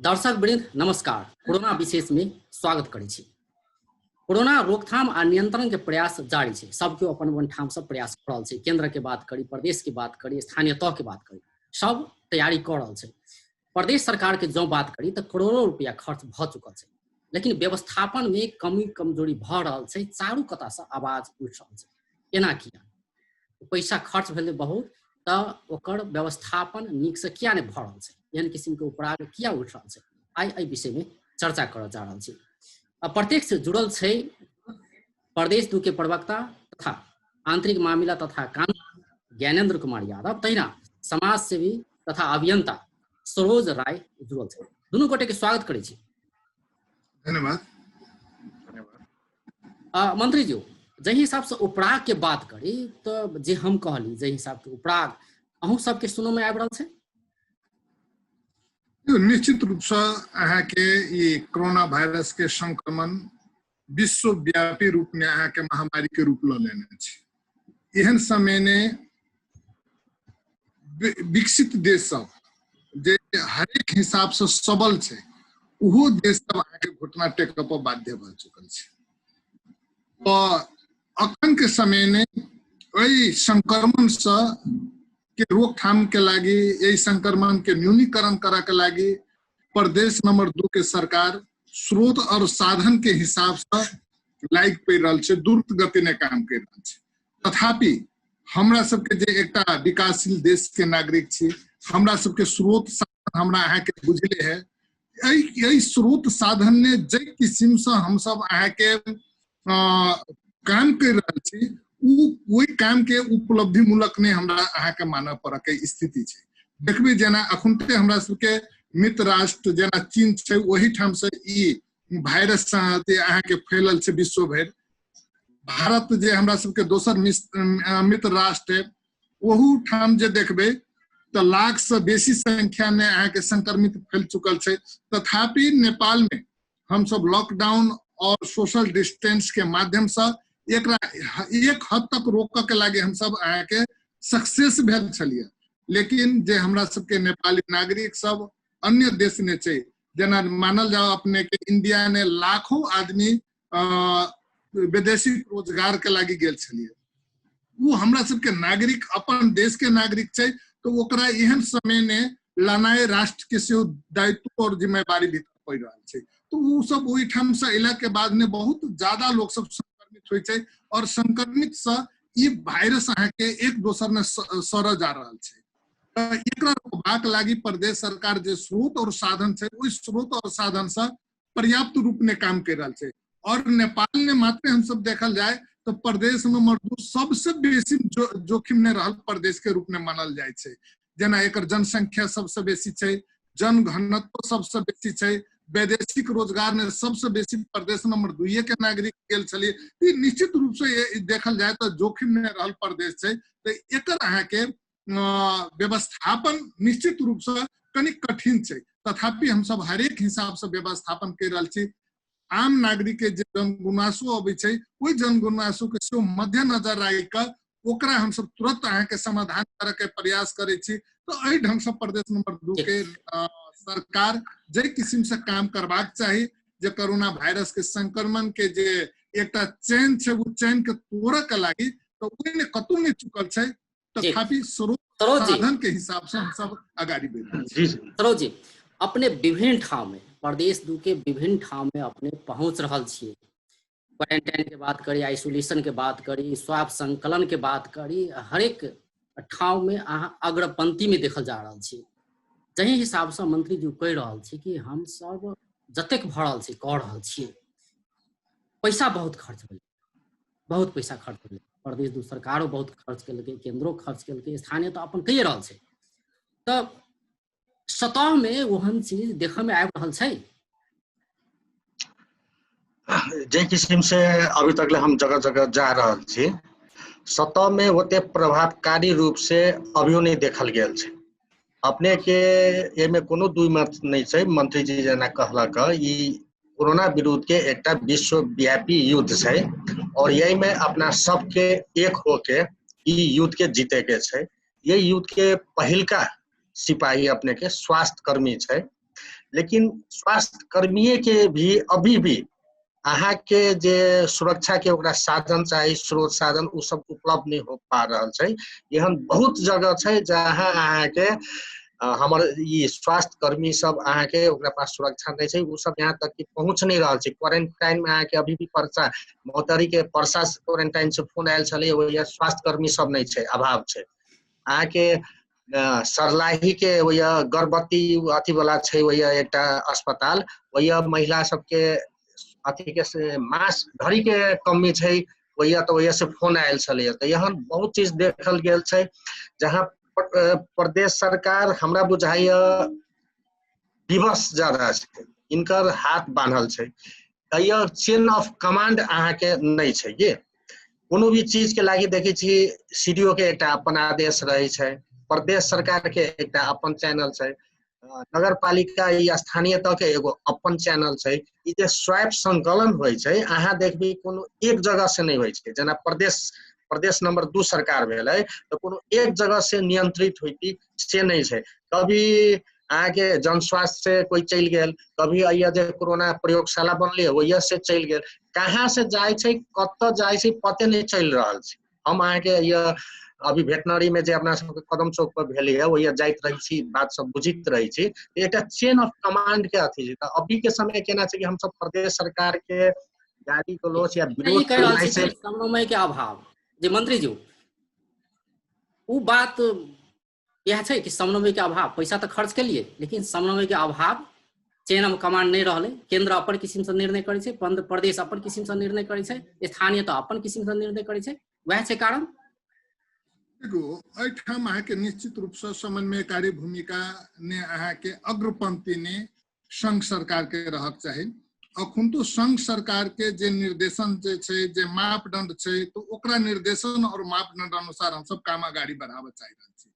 दर्शक वृंद नमस्कार। कोरोना विशेष में स्वागत करै छी। कोरोना रोकथाम आ नियंत्रण के प्रयास जारी छै। सब केओ अपन अपन ठाम से प्रयास कऽ रहल छै। केंद्र के बात करी, प्रदेश के बात करी, स्थानीय तह के बात करी, सब तैयारी कऽ रहल छै। प्रदेश सरकार के जँ बात करी तऽ करोड़ों रुपया खर्च भऽ चुकल छै, लेकिन व्यवस्थापन में कमी कमजोरी भऽ रहल छै। चारू कता से आवाज उठि रहल छै, एना किया पैसा खर्च भेलै बहुत तऽ ओकर व्यवस्थापन नीक से किया नहि भऽ रहल छै, एहन किसिम के उपराग किया उठि रहल छै। आइ एहि विषय में चर्चा करऽ जा रहल छी। प्रत्यक्ष जुड़ल छै प्रदेश 2 के प्रवक्ता तथा आंतरिक मामिला तथा कानून ज्ञानेन्द्र कुमार यादव, तहिना समाज सेवी तथा अभियंता सरोज राय जुड़ल छै। दुनू गोटे के स्वागत करै छी। धन्यवाद। मंत्री जी, जाहि हिसाब से उपराग के बात करी तऽ जे हम कहली जाहि हिसाब के उपराग अहूँ सबके सुनो में आबि रहल छै। निश्चित रूप से अहाँके ई कोरोना वायरस के संक्रमण विश्वव्यापी रूप में अहाँके महामारी के रूप लऽ लेने छै। एहन समय ने विकसित देश सब जे हरेक हिसाब से सबल छै, ओहो देश सब अहाँके घुटना टेकऽ पर बाध्य भऽ चुकल छै। तऽ अखन के समय में एहि संक्रमण से के रोकथाम के लागी, एहि संक्रमण के न्यूनीकरण करऽ के लागी प्रदेश नंबर 2 के सरकार स्रोत और साधन के हिसाब से लाइक पड़ि रहल छै, द्रुत गति ने काम कर रहल छै। तथापि हमरा सबके जे एकटा विकासशील देश के नागरिक छी, हमरा सबके स्रोत साधन हमरा अहाँके बुझले है। एहि स्रोत साधन ने जे किसिम से हम सब अहाँके काम कर रहल छी, ओहि काम के उपलब्धिमूलक ने हमरा अहाँके मानऽ पड़ऽ के स्थिति छै। देखबै जेना अखुनते हमरा सबके मित्र राष्ट्र जेना चीन छै, ओहिठाम से ई वायरस जे अहाँके फैलल छै विश्व भरि। भारत जे हमरा सबके दोसर मित्र राष्ट्र है, ओहू ठाम जे देखबै तऽ लाख से बेसी संख्या में अहाँके संक्रमित फैल चुकल छै। तथापि नेपाल में हम सब लॉकडाउन और सोशल डिस्टेंस के माध्यम से एकरा एक हद तक रोकऽ के लागी हम सब अहाँके सक्सेस भेल छलियै। लेकिन जे हमरा सबके नेपाली नागरिक सब अन्य देश में छै, जेना मानल जाओ अपने के इंडिया ने लाखों आदमी विदेशी रोजगार के लागी गेल छलियै, वो हमरा सबके नागरिक अपन देश के नागरिक छै, तो ओकरा एहन समय ने लानाय राष्ट्र के सेहो दायित्व और जिम्मेवारी भी पड़ि रहल छै। तो वो सब ओहिठाम से अयला के बाद ने बहुत ज्यादा लोग सब संक्रमित होइ छै और संक्रमित से ई वायरस अहाँके एक दोसर में सड़ऽ जा रहल छै। तऽ एकरा रोकबाक लागी प्रदेश सरकार जे स्रोत और साधन छै, ओहि स्रोत और साधन से पर्याप्त रूप में काम कर रहल छै। और नेपाल ने मात्र हम सब देखल जाए तो प्रदेश नंबर 2 सबसे बेसी जोखिम ने रहल प्रदेश के रूप में मानल जाय छै। जेना एकर जनसंख्या सबसे बेसी छै, जनघनत्व सबसे बेसी छै, वैदेशिक रोजगार में सबसे बेसी प्रदेश नंबर 2 के नागरिक गेल छलियै। ई निश्चित रूप से देखल जाए तो जोखिम में रहल प्रदेश छै। तो एकर अहाँके व्यवस्थापन निश्चित रूप से कनि कठिन छै। तथापि हम सब हरेक हिसाब से व्यवस्थापन कर रहल छी। आम नागरिक के जे जनगुनासो अबै छै, ओहि जनगुनासो के सेहो मद्देनजर राखि कऽ ओकरा हम सब तुरंत अहाँके समाधान करऽ के प्रयास करै छी। तो एहि ढंग से प्रदेश नंबर 2 के सरकार जे किसिम से काम करबाक चाही, जे कोरोना वायरस के संक्रमण के जे एकटा चैन छै, ओ चैन के तोड़ऽ के लागी तो ओहिमे कतौ नहि चुकल छै। तथापि स्रोत साधन के हिसाब से हम सब अगाड़ी बढ़ि रहल छी। सरोज जी, अपने विभिन्न ठाम में प्रदेश 2 के विभिन्न ठाम में अपने पहुंच रहल छियै। क्वारेंटाइन के बात करी, आइसोलेशन के बात करी, स्वाब संकलन के बात करी, हरेक ठाम में अहाँ अग्रपंक्ति में देखल जा रहल छी। जाहि हिसाब से मंत्री जी कहि रहल छी कि हम सब जतेक भऽ रहल छी कऽ रहल छियै, पैसा बहुत खर्च भेलै, बहुत पैसा खर्च भेलै। प्रदेश 2 सरकारो बहुत खर्च केलकै, केंद्रो खर्च केलकै, स्थानीय तऽ अपन कहिए रहल छै। तऽ सतह में ओहन चीज देखऽ में आबि रहल छै। जे किसिम से अभी तक ले हम जगह जगह जा रहल छी, सतह में ओते प्रभावकारी रूप से अभियो नहीं देखल गेल छै। अपने के एहिमे कोनो दुई मत नहीं छै। मंत्री जी जेना कहलक, ई कोरोना विरुद्ध के एकटा विश्वव्यापी युद्ध छै और यही में अपना सबके एक होके ई युद्ध के जीते के छै। ये युद्ध के पहिलका सिपाही अपने के स्वास्थ्य कर्मी छै। लेकिन स्वास्थ्य कर्मीये के भी अभी भी अहाँके जे सुरक्षा के ओकरा साधन चाही, स्रोत साधन, ओ सब उपलब्ध नहि हो पा रहल छै। एहन बहुत जगह छै जहाँ अहाँके हमर ई स्वास्थ्य कर्मी सब अहाँके ओकरा पास सुरक्षा नहि छै, ओ सब यहाँ तक कि पहुँच नहि रहल छै। क्वारेंटाइन में अहाँके अभी भी पर्चा महोत्तरी के पर्सा क्वारेंटाइन से फोन आयल छलै, ओहि स्वास्थ्य कर्मी सब नहि छै, अभाव छै। अहाँके सरलाही के ओहि गर्भवती अथी वाला छै, ओहि एकटा अस्पताल, ओहि महिला सबके अथी के मास्क घड़ी के कमी छै, ओहि तऽ ओहि से फोन आयल छलै। तऽ एहन बहुत चीज देखल गेल छै जहाँ प्रदेश सरकार हमरा बुझाइया विवश ज्यादा छै, इनकर हाथ बान्हल छै, तैयो चेन ऑफ कमांड अहाँके नहि छै। कि कोनो भी चीज के लागि देखै छी सीडीओ के एकटा अपन आदेश रहै छै, प्रदेश सरकार के एकटा अपन चैनल छै, नगर पालिका या स्थानीय तह के एगो अपन चैनल छै। ई जे स्वैप संकलन होइ छै अहाँ देखबी कोनो एक जगह से नहि होइ छै। जेना प्रदेश नंबर 2 सरकार भेलै तऽ कोनो एक जगह से नियंत्रित होती से नहि छै। कभी अहाँके जन स्वास्थ्य से कोई चलि गेल, कभी अइया जे कोरोना प्रयोगशाला बनलै ओहिया से चलि गेल, कहाँ से जाइ छै कतऽ जाइ छै पते नहि चलि रहल छै। हम अहाँके यह अभी भेटनरी में जे अपना सबके कदम चौक पर भेलै है ओहिया जाइत रहै छी, बात सब बुझैत रहै छी। एकटा चेन ऑफ कमांड के अथी छै। तऽ अभी के समय केना छै कि हमसब प्रदेश सरकार के गाली गलौज या विरोध समन्वय के अभाव जे मंत्री जी ओ बात इएह छै कि समन्वय के अभाव, पैसा तऽ खर्च केलिए लेकिन समन्वय के अभाव, चेन ऑफ कमांड नहि रहलै। केंद्र अपन किसिम से निर्णय करै छै, प्रदेश अपन किसिम से निर्णय करै छै, स्थानीय तऽ अपन किसिम से निर्णय करै छै, वएह छै कारण। देखू एहिठाम अहाँके निश्चित रूपसँ समन्वयकारी भूमिका ने अहाँके अग्रपंक्ति ने संघ सरकार के रहक चाही। अखन तो संघ सरकार के जे निर्देशन जे छै, जे मापदंड छै, तो ओकरा निर्देशन और मापदंड अनुसार हम सब काम अगाडि बढ़ाबऽ चाहि रहल छी।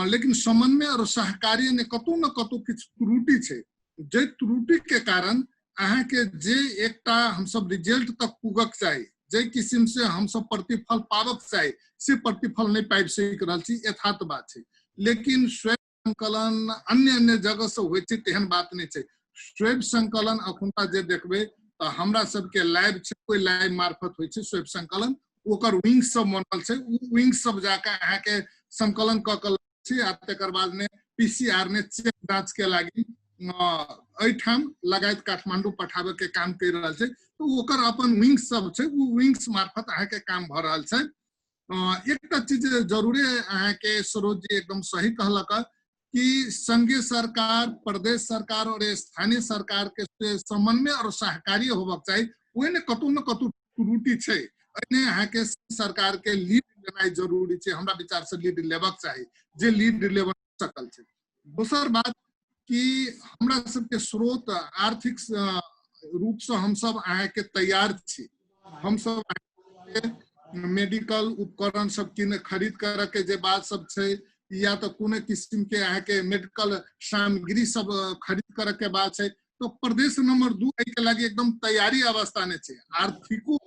लेकिन समन्वय और सहकार्य ने कतौ न कतौ किछु त्रुटि छै, जे त्रुटि के कारण अहाँके जे एकटा हमसब रिजल्ट तक पुगक चाही, जे किसिम से हमसब प्रतिफल पाबक चाही से प्रतिफल नहि पाबि सकि रहल छी, यथार्थ बात छै। लेकिन स्वयं संकलन अन्य अन्य जगह से होइ छै तेहन बात नहि छै। स्वयं संकलन अखुनका जे देखबै तऽ हमरा सबके लाइव छै, ओहि लाइव मार्फत होइ छै स्वयं संकलन, ओकर विंग सब बनल छै, ओ विंग सब जाके अहाँके संकलन कऽ के छै आ तकर बाद ने पीसीआर ने चेक जांच के लागि एहिठाम लगायत काठमांडू पठाबे के काम कर रहल छै। तऽ ओकर अपन विंग सब छै, ओ विंग्स मार्फत अहाँके काम भऽ रहल छै। एकटा चीज जरूरे अहाँके सरोज जी एकदम सही कहलक कि संघीय सरकार, प्रदेश सरकार और स्थानीय सरकार के समन्वय और सहकार्य होबाक चाही, ओहिमे कतौ न कतौ त्रुटि छै। एहिमे अहाँके सरकार के लीड लेनाइ जरूरी छै, हमरा विचार से लीड लेबाक चाही, जे लीड लेबऽ सकल छै। दोसर बात कि हमरा सबके स्रोत आर्थिक रूप से हमसब अहाँके तैयार छी, हमसब मेडिकल उपकरण सब किन खरीद कर के जे बात सब छै या तऽ कोनो किसिम के अहाँके मेडिकल सामग्री सब खरीद कर के बात छै, तो प्रदेश नंबर 2 एहिके लागि एकदम तैयारी अवस्था में छै। आर्थिको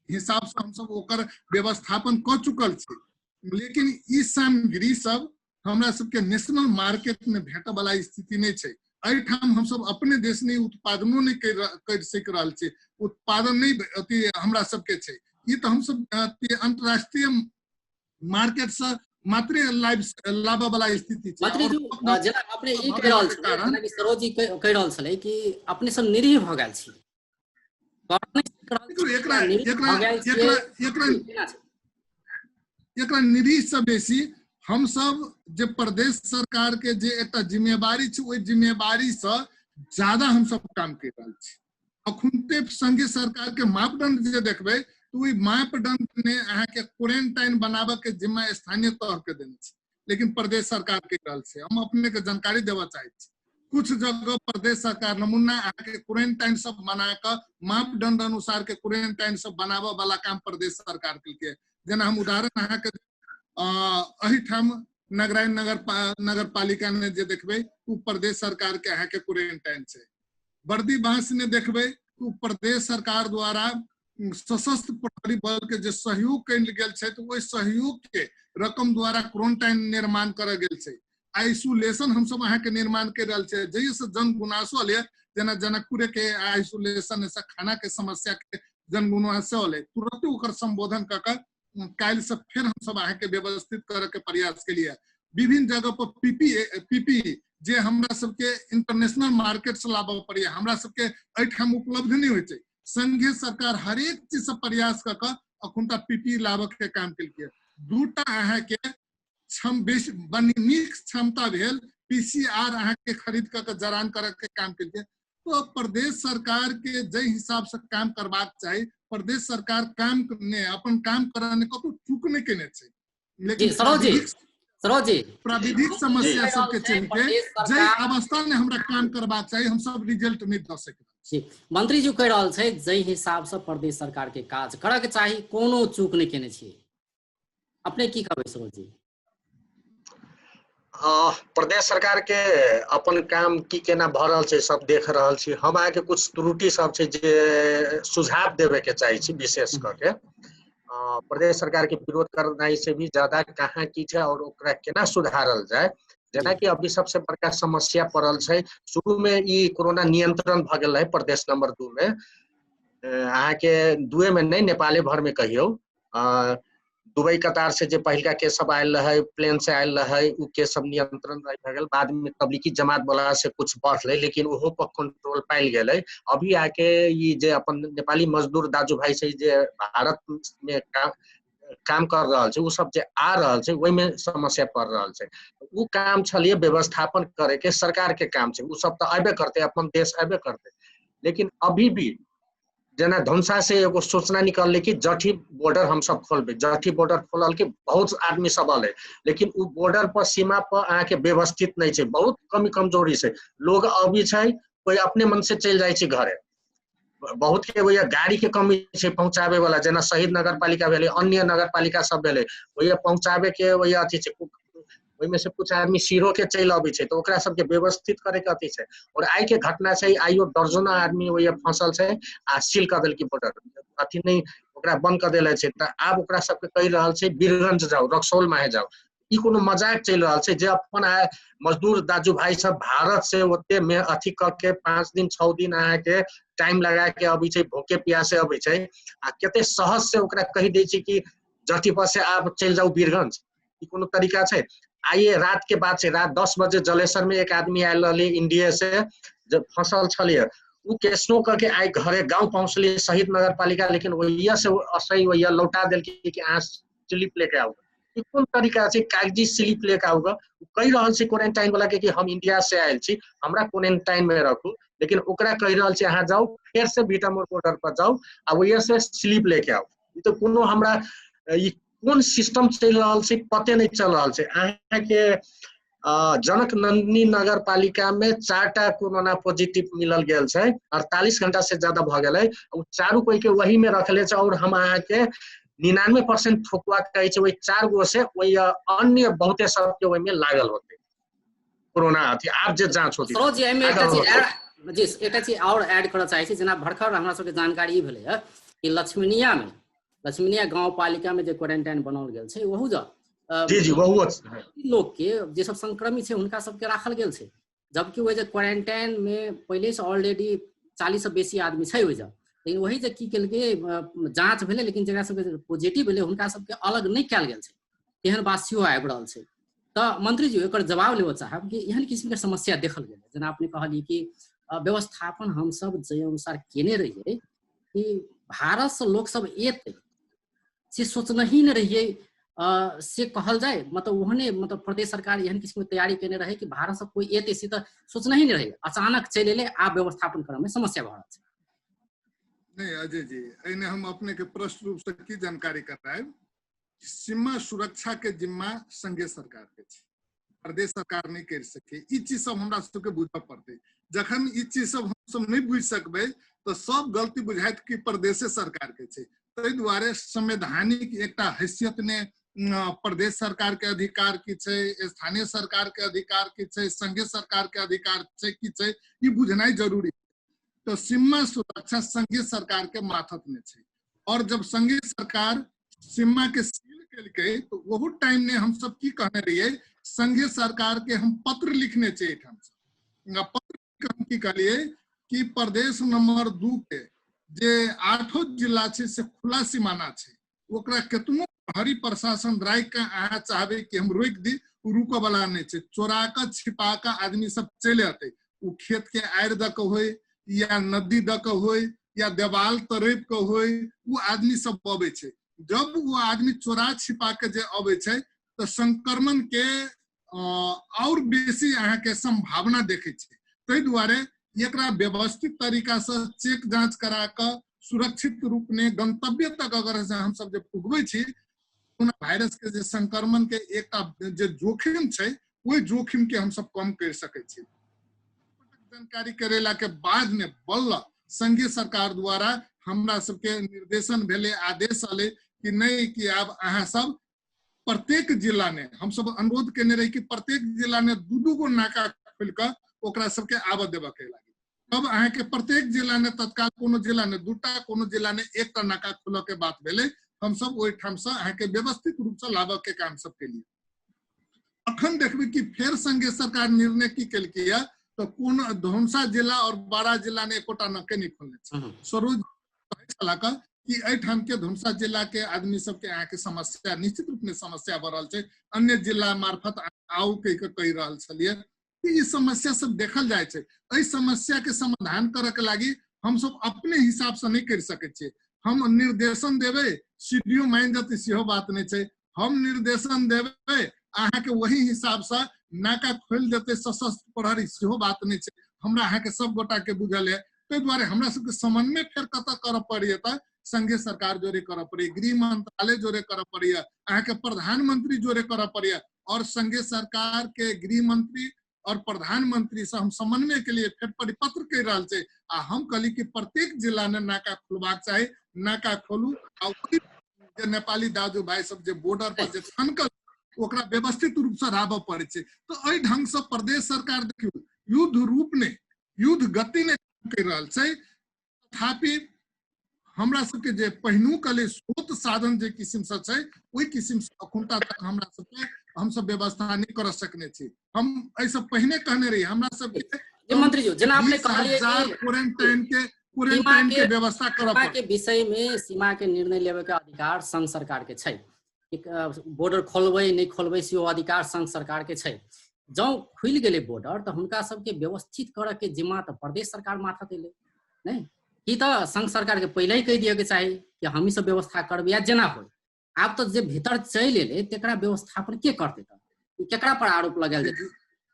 हिसाब से हमसब ओकर व्यवस्थापन कऽ चुकल छी, लेकिन ई सामग्री सब हमरा सबके नेशनल मार्केट में भेटऽ वाला स्थिति नहि छै। एहिठाम हमसब अपने देश में उत्पादनो नहि कर सकि रहल छी, उत्पादन नहि अथी हमरा सबके छै। ई तऽ हमसब अथी अंतर्राष्ट्रीय मार्केट से मात्रे लाबऽ वाला स्थिति छै। मंत्री जी, जेना अपने ई कहि रहल छलै, जेना कि सरोज जी कहि रहल छलै कि अपने सब निरीह भऽ गेल छी, एकरा निरीह से बेसी हमसब जे प्रदेश सरकार के जे एकटा जिम्मेवारी छै ओहि जिम्मेवारी से ज्यादा हमसब काम कर रहल छी। अखुनते संघीय सरकार के मापदंड जे देखबै तऽ ओहि मापदंड ने अहाँके क्वारेंटाइन बनाबऽ के जिम्मा स्थानीय तह के देने छै, लेकिन प्रदेश सरकार के रहल छै। हम अपने के जानकारी देबऽ चाहै छी, कुछ जगह प्रदेश सरकार नमूना अहाँके क्वारेंटाइन सब बना कऽ मापदंड अनुसार के क्वारेंटाइन सब बनाबऽ वाला काम प्रदेश सरकार केलकै। जेना हम उदाहरण अहाँके एहिठाम नगराइन नगर पालिका ने जे देखबै ओ प्रदेश सरकार के अहाँके क्वारेंटाइन छै। बर्दी बांस ने देखबै ओ प्रदेश सरकार द्वारा सशस्त्र प्रहरी बल के जे सहयोग कयल गेल छै तऽ ओहि सहयोग के रकम द्वारा क्वारेंटाइन निर्माण करल गेल छै। आइसोलेशन हमसब अहाँके निर्माण कर रहल छै, जाहिसँ जन गुनासो अलै, जेना जनकपुरे के आइसोलेशन से खाना के समस्या के जन गुनासो अलै, तुरंत ओकर संबोधन कऽ कऽ काल्हि से फेर हमसब अहाँके व्यवस्थित करऽ के प्रयास केलियै। विभिन्न जगह पर पीपी जे हमरा सबके इंटरनेशनल मार्केट से लाबऽ पड़ैया, हमरा सबके एहिठाम उपलब्ध नहि होइ छै। संघीय सरकार हरेक चीज से प्रयास कऽ कऽ अखुनता पीपी लाबऽ के काम केलकै। दूटा अहाँके नीक क्षमता भेल पीसीआर अहाँके खरीद कऽ के जरान करऽ के काम केलकै। तो प्रदेश सरकार के जाहि हिसाब से काम करबाक चाही, प्रदेश सरकार काम ने अपन काम करऽ ने कतौ चूक नहि केने छै, लेकिन सरोज जी प्राविधिक समस्या सबके चलते जाहि अवस्था में हमरा काम करबाक चाही हम सब रिजल्ट नहि दऽ सकब। जी मंत्री जी कहि रहल छै जाहि हिसाब से प्रदेश सरकार के काज करऽ के चाही कोनो चूक नहि केने छियै, अपने की कहबै सरोज जी? प्रदेश सरकार के अपन काम की केना भऽ रहल छै सब देख रहल छी। हम अहाँके कुछ त्रुटि सब छै जे सुझाव देवे के चाहै छी, विशेष कऽ के प्रदेश सरकार के विरोध करनाइ से भी ज्यादा कहाँ की छै और ओकरा केना सुधारल जाय। जेनाकि अभी सबसे बड़का समस्या पड़ल छै, शुरू में ई कोरोना नियंत्रण भऽ गेल रहै प्रदेश नंबर 2 में, अहाँके 2 में नहि नेपाले भर में कहियौ, दुबई कतार से जे पहिलका केस सब आयल रहै, प्लेन से आयल रहै, उ केस सब नियंत्रण भऽ गेल। बाद में तबलीगी जमात वाला से कुछ बढ़लै, लेकिन ओहो पर कंट्रोल पायल गेलै। अभी आके ई जे अपन नेपाली मजदूर दाजू भाई से जे भारत में काम कर रहल छै, उ सब जे आ रहल छै ओहिमे समस्या पड़ रहल छै। उ काम छलिए व्यवस्थापन करे के सरकार के काम छै, उ सब तऽ अबे करतै, अपन देश अबे करतै। लेकिन अभी भी जेना धनुषा से एगो सूचना निकललै कि जठी बॉर्डर हम सब खोलबै, जठी बॉर्डर खोलल कि बहुत आदमी सब अलै, लेकिन उ बॉर्डर पर सीमा पर अहाँके व्यवस्थित नहि छै, बहुत कमी कमजोरी छै। लोग अबै छै कोइ अपने मन से चलि जाइ छै घरे, बहुत के ओहि गाड़ी के कमी छै पहुँचाबै वाला, जेना शहीद नगर पालिका भेलै, अन्य नगर पालिका सब भेलै, ओहि पहुँचाबै के ओहि अथी छै, ओहिमे से कुछ आदमी सिरो के चलि अबै छै, तऽ ओकरा सबके व्यवस्थित करे के अथी छै। और आइ के घटना छै, आइयो दर्जनों आदमी ओहि फंसल छै आ सील कऽ देलकै बॉर्डर, अथी नहि ओकरा बंद कऽ देले छै। तऽ आब ओकरा सबके कहि रहल छै वीरगंज जाउ, रक्सौल माहे जाउ। ई कोनो मजाक चलि रहल छै जे अपन मजदूर दाजू भाई सब भारत से ओते में अथी कऽ के 5 दिन 6 दिन अहाँके टाइम लगा के अबै छै, भूखे प्यासे अबै छै, आ कते सहज से ओकरा कहि दै छै कि जटी पर से आब चलि जाउ वीरगंज। ई कोनो तरीका छै? आइए रात के बात छै, रात 10 बजे जलेसर में एक आदमी आयल रहलै इंडिया से, जब फसल छलियै उ केसनो करके आइ घरे गाँव पहुँचलियै शहीद नगर पालिका, लेकिन ओहिया से असही ओहिया लौटा देलकै कि अहाँ स्लिप लेके आउ। ई कोन तरीका छै? कागजी स्लिप लेके आउ। कहि रहल छै क्वारेंटाइन वाला के कि हम इंडिया से आयल छी, हमरा क्वारेंटाइन में रखू, लेकिन ओकरा कहि रहल छै अहाँ जाउ फेर से भीटामोर बॉर्डर पर जाउ आ ओहिया से स्लिप लेके आउ। ई तऽ कोनो हमरा ई कोन सिस्टम चलि रहल छै पते नहि चल रहल छै। अहाँके जनक नंदिनी नगर पालिका में 4टा कोरोना पॉजिटिव मिलल गेल छै, 48 घंटा से ज्यादा भऽ गेलै, ओ चारू कोई के वही में रखले छै। और हम अहाँके 99% ठोकुआ कहै छै ओहि 4 गो से ओहि अन्य बहुते सबके ओहिमे लागल होतै कोरोना अथी। आब जे जांच होतै सरोज जी, एहिमे एकटा चीज जी एकटा चीज और ऐड करऽ चाहै छी। जेना भरखर हमरा सबके जानकारी ई भेलै कि लक्ष्मीनिया में, लक्ष्मीनिया गाँव पालिका में जे क्वारेंटाइन बनाओल गेल छै ओहू जग जी जी ओहू लोक के जे सब संक्रमित छै हुनका सबके राखल गेल छै, जबकि ओहि जे क्वारेंटाइन में पहिले से ऑलरेडी 40 से बेसी आदमी छै ओहि जग, लेकिन वही जे की केलकै जाँच भेलै, लेकिन जकरा सबके पॉजिटिव भेलै हुनका सबके अलग नहि कयल गेल छै, एहन बात सेहो आबि रहल छै। तऽ मंत्री जी एकर जवाब लेबऽ चाहब कि एहन किसिमके समस्या देखल गेलै, जेना अपने कहलियै कि व्यवस्थापन हमसब जाहि अनुसार केने रहियै कि भारतसँ लोकसब एतै से सोचनही नहि रहियै, से कहल जाय मतलब ओहने मतलब प्रदेश सरकार एहन किसिमके तैयारी केने रहै कि भारतसँ कोइ एतै से तऽ सोचनही नहि रहै, अचानक चलि एलै, आब व्यवस्थापन करऽमे समस्या भऽ रहल छै। नहीं अजय जी, एहिमे हम अपने के प्रश्न रूप से की जानकारी करायब, सीमा सुरक्षा के जिम्मा संघीय सरकार के छै, प्रदेश सरकार नहीं कर सके। ई चीज सब हमरा सबके बुझऽ पड़तै। जखन ई चीज सब हम सब नहीं बुझि सकबै तऽ सब गलती बुझायत कि प्रदेशे सरकार के छै। ताहि दुआरे संवैधानिक एकटा हैसियत ने प्रदेश सरकार के अधिकार की छै, स्थानीय सरकार के अधिकार की छै, संघीय सरकार के अधिकार छै की छै, ई बुझनाइ जरूरी। तो सीमा सुरक्षा संघीय सरकार के माथत में छै, और जब संघीय सरकार सीमा के सील केलकै तऽ ओहू टाइम ने हमसब की कहने रहियै, संघीय सरकार के हम पत्र लिखने छै एहिठाम से। पत्र हम की कहलियै कि प्रदेश नंबर 2 के जे 8 जिला छै से खुला सीमाना छै, ओकरा केतनो प्रहरी प्रशासन राखि के अहाँ चाहबै कि हम रोकि दी, ओ रुकऽ वाला नहि छै। चोरा कऽ छिपा कऽ आदमी सब चलि अतै, ओ खेत के आड़ि दऽ कऽ होय या नदी दऽ कऽ होय या देवाल तड़पि कऽ होय, ओ आदमी सब अबै छै। जब ओ आदमी चोरा छिपा के जे अबै छै तऽ संक्रमण के और बेसी अहाँके संभावना देखै छै। ताहि दुआरे एकरा व्यवस्थित तरीका से चेक जांच करा कऽ सुरक्षित रूप में गंतव्य तक अगर हमसब जे पुगबै छी, कोरोना वायरस के जे संक्रमण के एकटा जे जोखिम छै ओहि जोखिम के हमसब कम करि सकै छी। जानकारी करेला के बाद में बल्ल संघीय सरकार द्वारा हमरा सबके निर्देशन भेलै, आदेश अलै कि नहीं कि आब अहाँ सब प्रत्येक जिला में, हम सब अनुरोध केने रही कि प्रत्येक जिला में 2-2 गो नाका खोलि कऽ ओकरा सबके आबऽ देबऽ के लागी। तब अहाँके प्रत्येक जिला में तत्काल कोनो जिला में 2टा, कोनो जिला में 1टा नाका खोलऽ के बात भेलै। हम सब ओहिठाम से अहाँके व्यवस्थित रूप से लाबऽ के काम सब केलियै। अखन देखबै कि फेर संघीय सरकार निर्णय की केलकै तऽ कोनो धनुषा जिला और बारा जिला ने एकोटा नाके नहि खोलने छै। सरोज कहै छला कि एहिठाम के धनुषा जिला के आदमी सबके अहाँके समस्या निश्चित रूप में समस्या भऽ रहल छै, अन्य जिला मार्फत आउ कहि कऽ कहि रहल छलियै। ई समस्या सब देखल जाइ छै। एहि समस्या के समाधान करऽ के लागी हमसब अपने हिसाब से नहि करि सकै छियै। हम निर्देशन देबै, सीडीओ मानि जेतै सेहो बात नहि छै। हम निर्देशन देबै, अहाँके वही हिसाब से नाका खोलि देतै सशस्त्र प्रहरी, सेहो बात नहि छै। हमरा अहाँके सब गोटा के बुझल है। ताहि दुआरे हमरा सबके समन्वय फेर कतऽ करऽ पड़ैया तऽ संघीय सरकार जोड़े करऽ पड़ैया, गृह मंत्रालय जोड़े करऽ पड़ैया, अहाँके प्रधानमंत्री जोड़े करऽ पड़ैया। और संघीय सरकार के गृह मंत्री और प्रधानमंत्री से हम समन्वय के लिए फेर परिपत्र कहि रहल छै। आ हम कहली कि प्रत्येक जिला में नाका खोलबाक चाही, नाका खोलू। आ ओहि जे नेपाली दाजू भाई सब जे बॉर्डर पर जे छनकल ओकरा व्यवस्थित रूप से राबऽ पड़ै छै। तऽ एहि ढंग से प्रदेश सरकार देखियौ युद्ध रूप ने, युद्ध गति ने कहि रहल छै। तथापि हमरा सबके जे पहिनू कले स्रोत साधन जे किसिम से छै ओहि किसिम से अखुनता तक हमरा सबके हमसब व्यवस्था नहि कर सकने छी। हम एहिसँ पहिने कहने रही हमरा सबके मंत्री जी, जेना अपने कहलियै कि क्वारेंटाइन के क्वारेंटाइन के व्यवस्था करऽ सीमा के विषय में सीमा के निर्णय लेवे के अधिकार संघ सरकार के छै। बॉर्डर खोलबै नहि खोलबै सेहो अधिकार संघ सरकार के छै। जँ खुलि गेलै बॉर्डर तऽ हुनका सबके व्यवस्थित करऽ के जिम्मा तऽ प्रदेश सरकार माथत एलै नहि की? तऽ संघ सरकार के पहिले ही कहि दिअ के चाही कि हमही सब व्यवस्था करबै या जेना होइ। आब तऽ जे भीतर चलि एलै तकरा व्यवस्थापन के करतै? तऽ केकरा पर आरोप लगायल जेतै?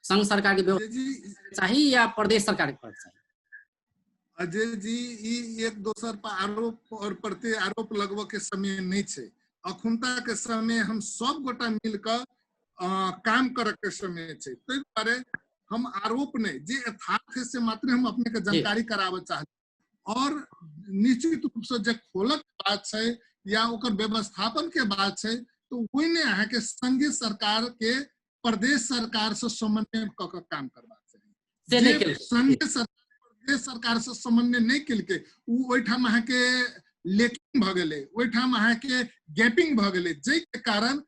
संघ सरकार के व्यवस्था चाही या प्रदेश सरकार के करके चाही? अजय जी, ई एक दोसर पर आरोप और प्रति आरोप लगबऽ के समय नहि छै। अखुनता के समय हम सब गोटा मिल कऽ काम करऽ के समय छै। ताहि दुआरे हम आरोप नहि, जे यथार्थ है से मात्र हम अपने के जानकारी कराबऽ चाहै। और निश्चित रूप से जे खोलक बात छै या ओकर व्यवस्थापन के बात छै तो ओहिमे अहाँके संघीय सरकार के प्रदेश सरकार से समन्वय कऽ के काम करबाक चाही। संघीय सरकार प्रदेश सरकार से समन्वय नहि केलकै, ओ ओहिठाम अहाँके लेकिंग भऽ गेलै, ओहिठाम अहाँके गैपिंग भऽ गेलै, जाहिके कारण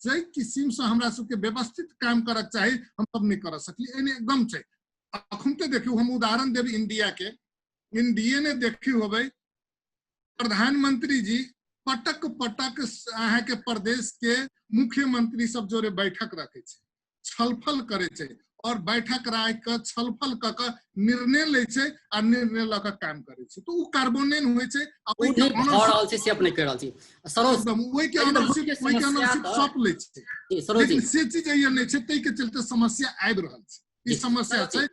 जाहि किसिम से हमरा सबके व्यवस्थित काम करक चाही हम सब नहि कर सकली। एहिमे एकदम छै। अखन तऽ देखियौ, हम उदाहरण देब इंडिया के। इंडिया ने देखियौ होबै प्रधानमंत्री जी पटक पटक अहाँके प्रदेश के मुख्यमंत्री सब जोड़े बैठक रखे छै, छलफल करे छै और बैठक राखि कऽ छलफल कऽ कऽ निर्णय लै छै आ निर्णय लऽ कऽ काम करे छै। तऽ ओ कार्बोनेन होइ छै आ ओहि के रहल छै से अपने कहि रहल छी सरोज, एकदम ओहि के ओनरशिप, ओहि के ओनरशिप सब लै छै। सरोज लेकिन से चीज एहिया नहि छै, ताहि के चलते समस्या आबि रहल छै। ई समस्या छै।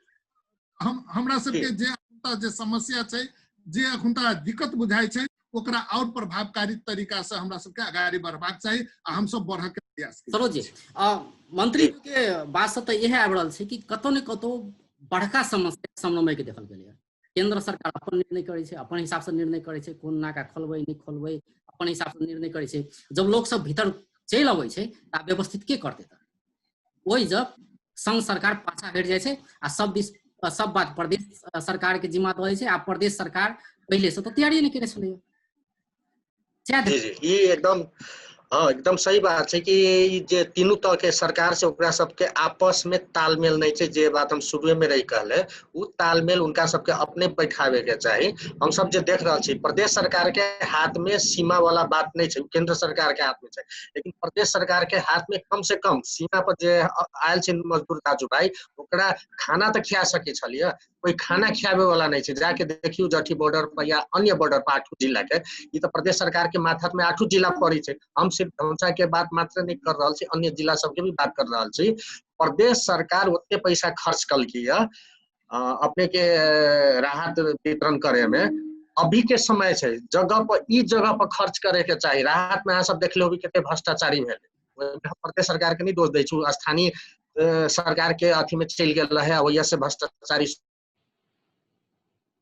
हम हमरा सबके जे अखुनता जे समस्या छै, जे अखुनता दिक्कत बुझाइ छै, ओकरा और प्रभावकारी तरीका से हमरा सबके अगाडि बढ़बाक चाही आ हमसब बढ़ऽ के प्रयास करी। सरोज जी, मंत्री जी के बात से तऽ इएह आबि रहल छै कि कतौ ने कतौ बड़का समस्या समन्वय के देखल गेलैए। केंद्र सरकार अपन निर्णय करै छै, अपन हिसाब से निर्णय करै छै, कोन नाका खोलबै नहि खोलबै अपन हिसाब से निर्णय करै छै। जब लोक सब भीतर चलि अबै छै तऽ व्यवस्थित के करतै? तऽ ओहि जब संघ सरकार पाछा हटि जाइ छै आ सब दिस सब बात प्रदेश सरकार के जिम्मा दऽ दै छै आ प्रदेश सरकार पहिले से तऽ तैयारी नहि केने छलैया। जी जी, ई एकदम हाँ, एकदम सही बात छै कि जे तीनू तरह के सरकार से ओकरा सबके आपस में तालमेल नहीं छै। जे बात हम शुरुए में रही कहले, उ तालमेल उनका सबके अपने बैठावे के चाही। हम सब जे देख रहल छी, प्रदेश सरकार के हाथ में सीमा वाला बात नहीं छै, केंद्र सरकार के हाथ में छै। लेकिन प्रदेश सरकार के हाथ में कम से कम सीमा पर जे आयल छै मजदूर दाजू भाई, ओकरा खाना तऽ खिया सकै छलियै, कोई खाना खियाबे वाला नहीं छै। जाके देखियौ जठी बॉर्डर पर या अन्य बॉर्डर पर आठू जिला के, ई तऽ प्रदेश सरकार के माथत में आठू जिला पड़ै छै। हम सिर्फ धनुषा के बात मात्र नहीं कर रहल छी, अन्य जिला सबके भी बात कर रहल छी। प्रदेश सरकार ओते पैसा खर्च कलकी है अपने के राहत वितरण करे में। अभी के समय छै जगह पर, ई जगह पर खर्च करे के चाही। राहत में अहाँ सब देखले होबी कते भ्रष्टाचारी भेलै, ओहिमे हम प्रदेश सरकार के नहीं दोष दै छी, स्थानीय सरकार के अथी में चलि गेल रहे, ओहिया से भ्रष्टाचारी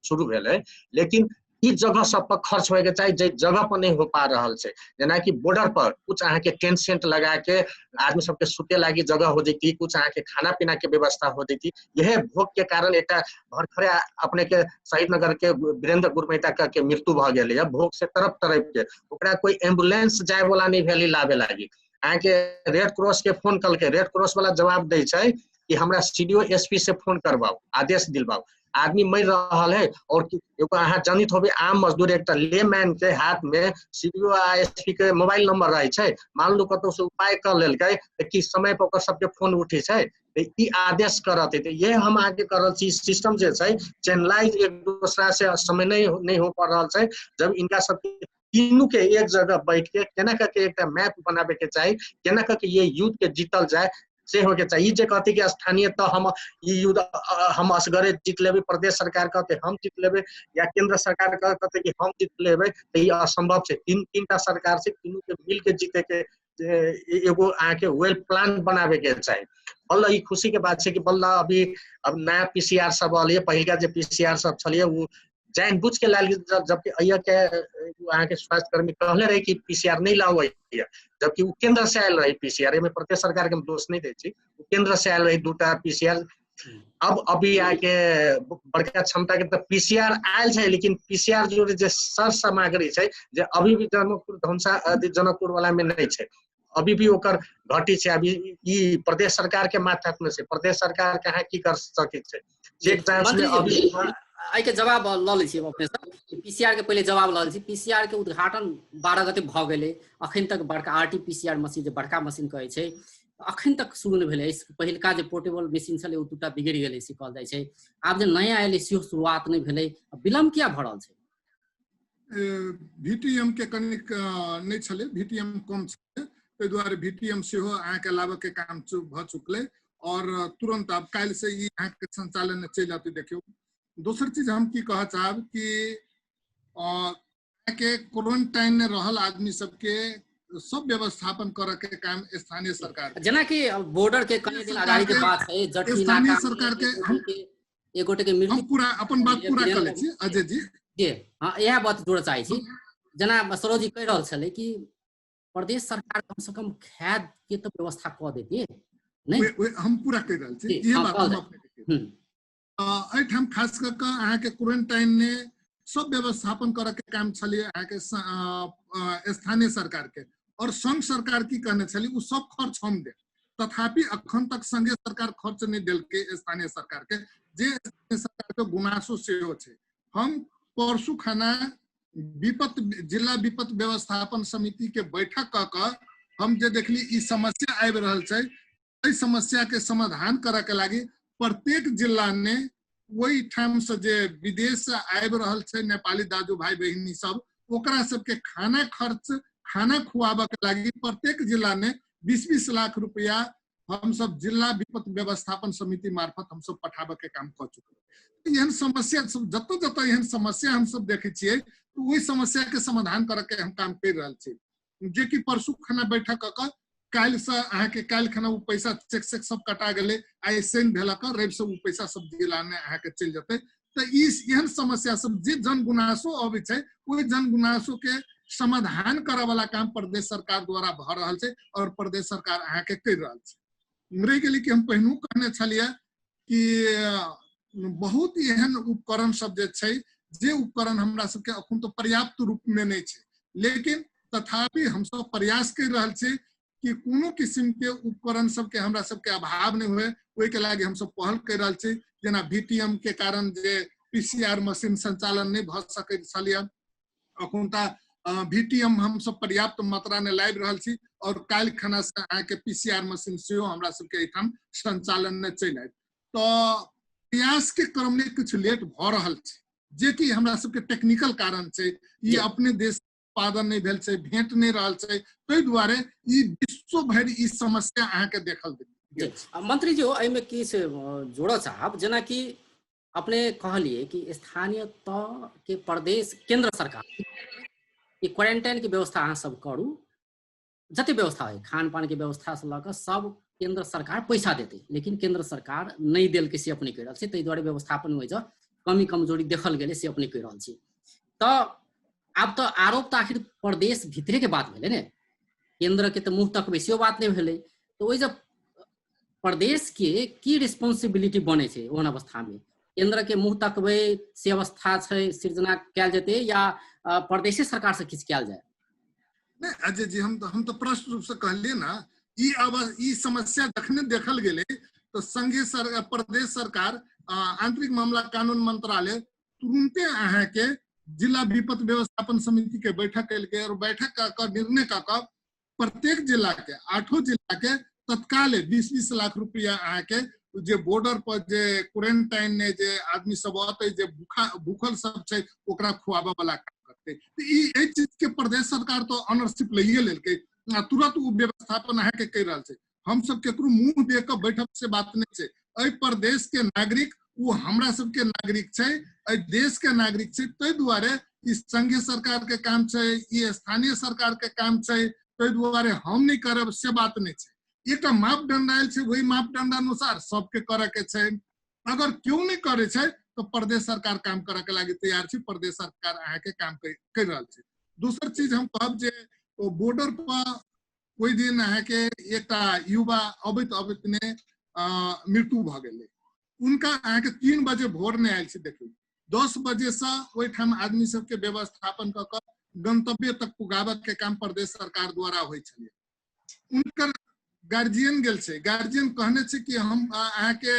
शुरू भेलै। लेकिन ई जगह सब पर खर्च होय के चाही जे जगह पर नहीं हो पा रहल छै। जेनाकि बॉर्डर पर कुछ अहाँ के टेंट सेंट लगा के आदमी सबके सुते लागी जगह हो जैती, कुछ अहाँ के खाना पीना के व्यवस्था हो जैती। यह भोग के कारण एकटा भरखरे अपने के शहीद नगर के वीरेंद्र गुरमैता के मृत्यु भऽ गेलै। भोग से तरफ तरफ के ओकरा कोई एम्बुलेंस जाय वाला नहीं भेली लाबे लागी। अहाँ के रेड क्रॉस के फोन कलके, रेड क्रॉस वाला जवाब दै छै कि हमरा सीडीओ एसपी से फोन करबाउ, आदेश दिलबाउ। आदमी मरि रहल है और एगो अहाँ जनित होबे आम मजदूर एकटा लेमैन के हाथ में सीडीओ आ एसपी के मोबाइल नंबर रहे छै, मान लो कतौ से उपाय कर लेलकै तऽ की समय पर ओकर सबके फोन उठे छै, तऽ ई आदेश करत। तऽ ये हम आगे कर रहल छी। सिस्टम जे छै चैनलाइज एक दूसरा से समय नहीं हो पा रहल छै। जब इनका सबके तीनू के एक जगह बैठ के केना करके एकटा मैप बनाबे के चाही, केना करके ये युद्ध के जीतल जाए से हो के चाही। ई जे कहती कि स्थानीय तऽ हम ई युद्ध हम असगरे जीत लेबै, प्रदेश सरकार कहते हम जीत लेबै या केंद्र सरकार कहते कि हम जीत लेबै, तऽ ई असंभव छै। तीन तीनटा सरकार छै, तीनू के मिल के जीते के एगो अहाँके वेल प्लान बनाबे के चाही। बल्ल ई खुशी के बात छै कि बल्ल अभी अब नया पीसीआर सब अलिए, पहिलका जे पीसीआर सब छलिए उ जान बुझ के लाल, जबकि अइया के अहाँके स्वास्थ्यकर्मी कहले रहे कि पीसीआर नहीं लाओ, जबकि उ केंद्र से आयल रहे पीसीआर। एहिमे प्रदेश सरकार के हम दोष नहीं दै छी, उ केंद्र से आयल रहे दूटा पीसीआर। अब अभी आके बड़का क्षमता के तऽ पीसीआर आयल छै, लेकिन पीसीआर जोड़े जे सर सामग्री छै जे अभी भी जनकपुर धनुषा जनकपुर वाला में नहीं छै, अभी भी ओकर घटी छै। अभी ई प्रदेश सरकार के माथात में छै, प्रदेश सरकार के अहाँ की कर सकै छै चेक जांच में। अभी एहिके जवाब लऽ लै छी अपने सब, पीसीआर के पहिले जवाब लऽ लै छी। पीसीआर के उद्घाटन 12 गते भऽ गेलै, अखन तक बड़का आरटीपीसीआर मशीन जे बड़का मशीन कहै छै अखन तक शुरू नहि भेलै। पहिलका जे पोर्टेबल मशीन छलै ओ दूटा बिगड़ि गेलै से कहल जाइ छै। आब जे नया एलै सेहो शुरुआत नहि भेलै, विलम्ब किया भऽ रहल छै? भीटीएम के कनिक नहि छलै, भीटीएम कम छलै, ताहि दुआरे भीटीएम सेहो अहाँके लाबऽ के काम भऽ चुकलै और तुरंत आब काल्हि से ई अहाँके संचालन चलि आते। देखियौ दोसर चीज हम की कहऽ चाहब कि अहाँके क्वारंटाइन में रहल आदमी सबके सब व्यवस्थापन करऽ के काम स्थानीय सरकार, जेनाकि बॉर्डर के कने दिन अगाडि के बात है, जठी स्थानीय सरकार के हम एक गोटे के मृत्यु, हम पूरा अपन बात पूरा कर लै छी अजय जी। जी हाँ, इएह बात जोड़ऽ चाहै छी। जेना सरोज जी कहि रहल छलै कि प्रदेश सरकार कम से कम खाद के तऽ व्यवस्था कऽ देती नहीं, हम पूरा कहि रहल छी इएह बात हम अपने। एहिठाम खास कऽ कऽ अहाँके क्वारंटाइन में सब व्यवस्थापन करऽ के काम छलियै अहाँके स्थानीय सरकार के, और संघ सरकार की कहने छली उ सब खर्च हम देब, तथापि अखन तक संघीय सरकार खर्च नहीं देलकै स्थानीय सरकार के, जे स्थानीय सरकार के गुनासो सेहो छै। हम परसू खाना विपत जिला विपत व्यवस्थापन समिति के बैठक कऽ कऽ हम जे देखली ई समस्या आबि रहल छै, एहि समस्या के समाधान करऽ के लागी प्रत्येक जिला ने ओहि ठाम से जे विदेश से आबि रहल छै नेपाली दाजू भाई बहिनी सब, ओकरा सबके खाना खर्च खाना खुआबऽ के लागी प्रत्येक जिला ने 20-20 लाख रुपया हम सब जिला विपत व्यवस्थापन समिति मार्फत हम सब पठाबऽ के काम कऽ चुकल। एहन समस्या सब जतऽ जतऽ एहन समस्या हम सब देखै छियै तऽ ओहि समस्या के समाधान करऽ के हम काम करि रहल छी। जे कि परसू खाना बैठक कऽ कऽ काल्हि से अहाँके काल्हि खाना ओ पैसा चेक सेक सब कटा गेलै, आइ शनि भेलक रवि से ओ पैसा सब जिला मे अहाँके चलि जेतै। तऽ ई एहन समस्या सब जे जनगुनासो अबै छै ओहि जनगुनासो के समाधान करऽ वाला काम प्रदेश सरकार द्वारा भऽ रहल छै और प्रदेश सरकार अहाँके करि रहल छै। रहि गेलै कि हम पहिनहु कहने छलियै कि बहुत एहन उपकरण सब जे छै, जे उपकरण हमरा सबके अखन तऽ पर्याप्त रूप में नहि छै, लेकिन तथापि हमसब प्रयास कर रहल छी कि कोनो किसिम के उपकरण सबके हमरा सबके अभाव नहि हुए, ओहिके लागि हमसब पहल कर रहल छी। जेना VTM के कारण जे PCR machine संचालन नहि भऽ सकैत छलियै, अखुनता VTM हमसब पर्याप्त मात्रा में लाबि रहल छी और काल्हि खना से अहाँके PCR machine सेहो हमरा सबके एहिठाम संचालन में चलि आयत। तऽ प्रयास के क्रम में किछु लेट भऽ रहल छै, जेकि हमरा सबके टेक्निकल कारण छै, ई अपने देश उत्पादन नहि भेल छै, भेंट नहि रहल छै, ताहि दुआरे ई विश्व भरि ई समस्या अहाँके देखल गेल। मंत्री जी, एहिमे किछु जोड़ऽ चाहब, जेनाकि अपने कहलिए कि स्थानीय तह के प्रदेश केंद्र सरकार ई क्वारेंटाइन के व्यवस्था अहाँ सब करू, जते व्यवस्था है खान पान के व्यवस्था से लऽ कऽ सब केंद्र सरकार पैसा देते, लेकिन केंद्र सरकार नहि देलकै से अपने कहि रहल छी, ताहि दुआरे व्यवस्थापन में कमी कमजोरी देखल गेलै से अपने कहि रहल छी। तऽ आब तऽ आरोप तऽ आखिर प्रदेश भीतरे के बात भेलै ने, केंद्र के तऽ मुँह तकबै सेहो बात नहि भेलै। तऽ ओहि जब प्रदेश के की रिस्पॉन्सिबिलिटी बनै छै ओहन अवस्था में, केंद्र के मुँह तकबै से अवस्था छै सृजना कयल जेतै या प्रदेशे सरकार से किछु कयल जाय? नहीं अजय जी, हम तो प्रश्न रूप से कहलिए ना, ई समस्या जखने देखल गेलै तो संघीय प्रदेश सरकार आंतरिक मामला कानून मंत्रालय तुरंते अहाँके जिला विपत्त व्यवस्थापन समिति के बैठक कयलकै और बैठक कऽ कऽ निर्णय कऽ कऽ प्रत्येक जिला के 8 जिला के तत्काले 20-20 लाख रुपया अहाँके जे बॉर्डर पर जे क्वारेंटाइन ने जे आदमी सब अतै, जे भूखल सब छै ओकरा खुआबऽ वाला काम करतै। तऽ ई एहि चीज के प्रदेश सरकार तो ऑनरशिप लइए लेलकै आ तुरंत ओ व्यवस्थापन अहाँके कहि रहल छै। हम सब केकरो मुंह देख कऽ बैठब से बात नहि छै। एहि प्रदेश के नागरिक ओ हमरा सबके नागरिक छै, एहि देश के नागरिक छै, ताहि दुआरे ई संघीय सरकार के काम छै, ई स्थानीय सरकार के काम छै, ताहि दुआरे हम नहि करब से बात नहि छै। एकटा मापदंड आयल छै, ओहि मापदंड अनुसार सबके करऽ के छै। अगर केओ नहि करै छै तऽ प्रदेश सरकार काम करऽ के लागि तैयार छै, प्रदेश सरकार अहाँके काम करि रहल छै। दोसर चीज हम कहब जे ओ बॉर्डर पर ओहि दिन अहाँके एकटा युवा अबैत अबैत ने मृत्यु भऽ गेलै। उनका अहाँके 3 बजे भोर ने आयल छै, देखियौ 10 बजे से ओहिठाम आदमी सबके व्यवस्थापन कऽ कऽ गंतव्य तक पुगाबऽ के काम प्रदेश सरकार द्वारा होइ छलै। उनकर गार्जियन गेल छै, गार्जियन कहने छै कि हम अहाँके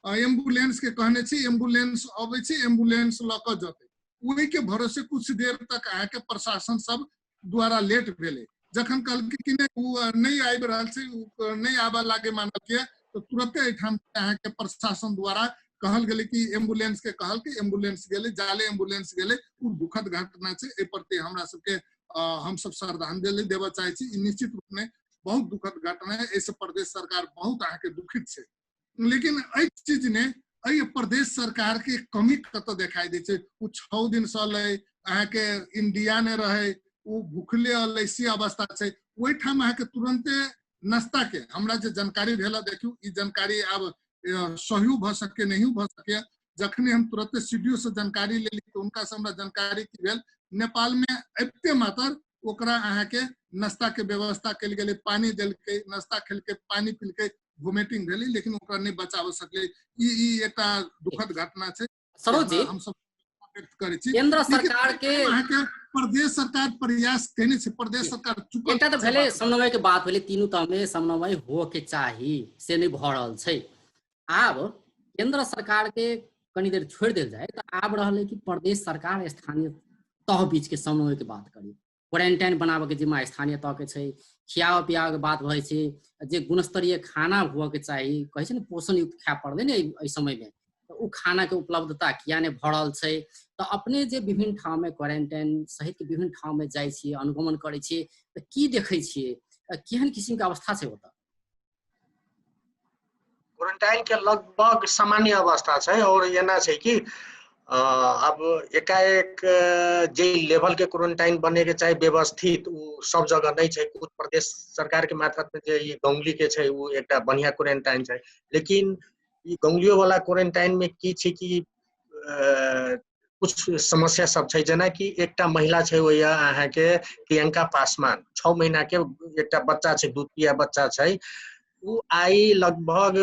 एम्बुलेंस के कहने छी, एम्बुलेंस अबै छै, एम्बुलेंस लऽ कऽ जेतै। ओहि के भरोसे कुछ देर तक अहाँके प्रशासन सब द्वारा लेट भेलै। जखन कहलकै कि नहि ओ नहि आबि रहल छै, ओ नहि आबऽ लागे मानल के, तऽ तुरते एहिठाम अहाँके प्रशासन द्वारा कहल गेलै कि एम्बुलेंस के कहलकै, एम्बुलेंस गेलै, जाले एम्बुलेंस गेलै। ओ दुखद घटना छै, एहि प्रति हमरा सबके हमसब श्रद्धांजलि देबऽ चाहै छी। ई निश्चित रूप में बहुत दुखद घटना है, एहिसँ प्रदेश सरकार बहुत अहाँके दुखित छै। लेकिन एहि चीज ने एहि प्रदेश सरकार के कमी कतऽ देखाई दै छै, ओ 6 दिन से अलै अहाँके इंडिया ने रहै, ओ भूखले अलै से अवस्था छै। ओहिठाम अहाँके तुरंते नाश्ता के हमरा जे जानकारी भेल, देखियौ ई जानकारी आब सहियो भऽ सके नहियो भऽ सके, जखने हम तुरंते सी डी ओ से जानकारी लेली तऽ उनका से हमरा जानकारी की भेल, नेपाल में अबिते मात्र ओकरा अहाँके नाश्ता के व्यवस्था कयल गेलै, पानी देलकै, नाश्ता खेलकै, पानी पिलकै, वोमिटिंग भेलै, लेकिन ओकरा नहि बचाबऽ सकलै। ई एकटा दुखद घटना छै। सरोज जी, हम सब व्यक्त करै छी। केंद्र सरकार के अहाँके प्रदेश सरकार प्रयास केने छै, प्रदेश सरकार चुकल एकटा तऽ भेलै समन्वय के बात भेलै, तीनू तह में समन्वय हो के चाही, से नहि भऽ रहल छै। आब केंद्र सरकार के कनी देर छोड़ि देल जाय तऽ आब रहलै कि प्रदेश सरकार स्थानीय तह बीच के समन्वय के बात करी। क्वारेंटाइन बनाबऽ के जिम्मा स्थानीय तह के छै, खियाबऽ पियाबऽ के बात भऽ जाइ छै, जे गुणस्तरीय खाना हुअ के चाही, कहै छै ने पोषण युक्त खाय पड़लै ने एहि समय में, तऽ ओ खाना के उपलब्धता किया नहि भऽ रहल छै। तऽ अपने जे विभिन्न ठाम में क्वारेंटाइन सहित के विभिन्न ठाम में जाइ छियै, अनुगमन करै छियै, तऽ की देखै छियै, केहन किसिम के अवस्था छै ओतऽ? क्वारेंटाइन के लगभग सामान्य अवस्था छै। और एना छै कि अब एकाएक जे लेवल के क्वारेंटाइन बने के चाही व्यवस्थित, उ सब जगह नहीं छै। कुछ प्रदेश सरकार के मार्फत में जे ई गौंगली के छै उ एकटा बढ़िया क्वारेंटाइन छै, लेकिन ई गौंगलियो वाला क्वारेंटाइन में की छै कि कुछ समस्या सब छै। जेनाकि एकटा महिला छै ओहि अहाँके प्रियंका पासवान, 6 महीना के एकटा बच्चा छै, दूध पिया बच्चा छै, उ आइ लगभग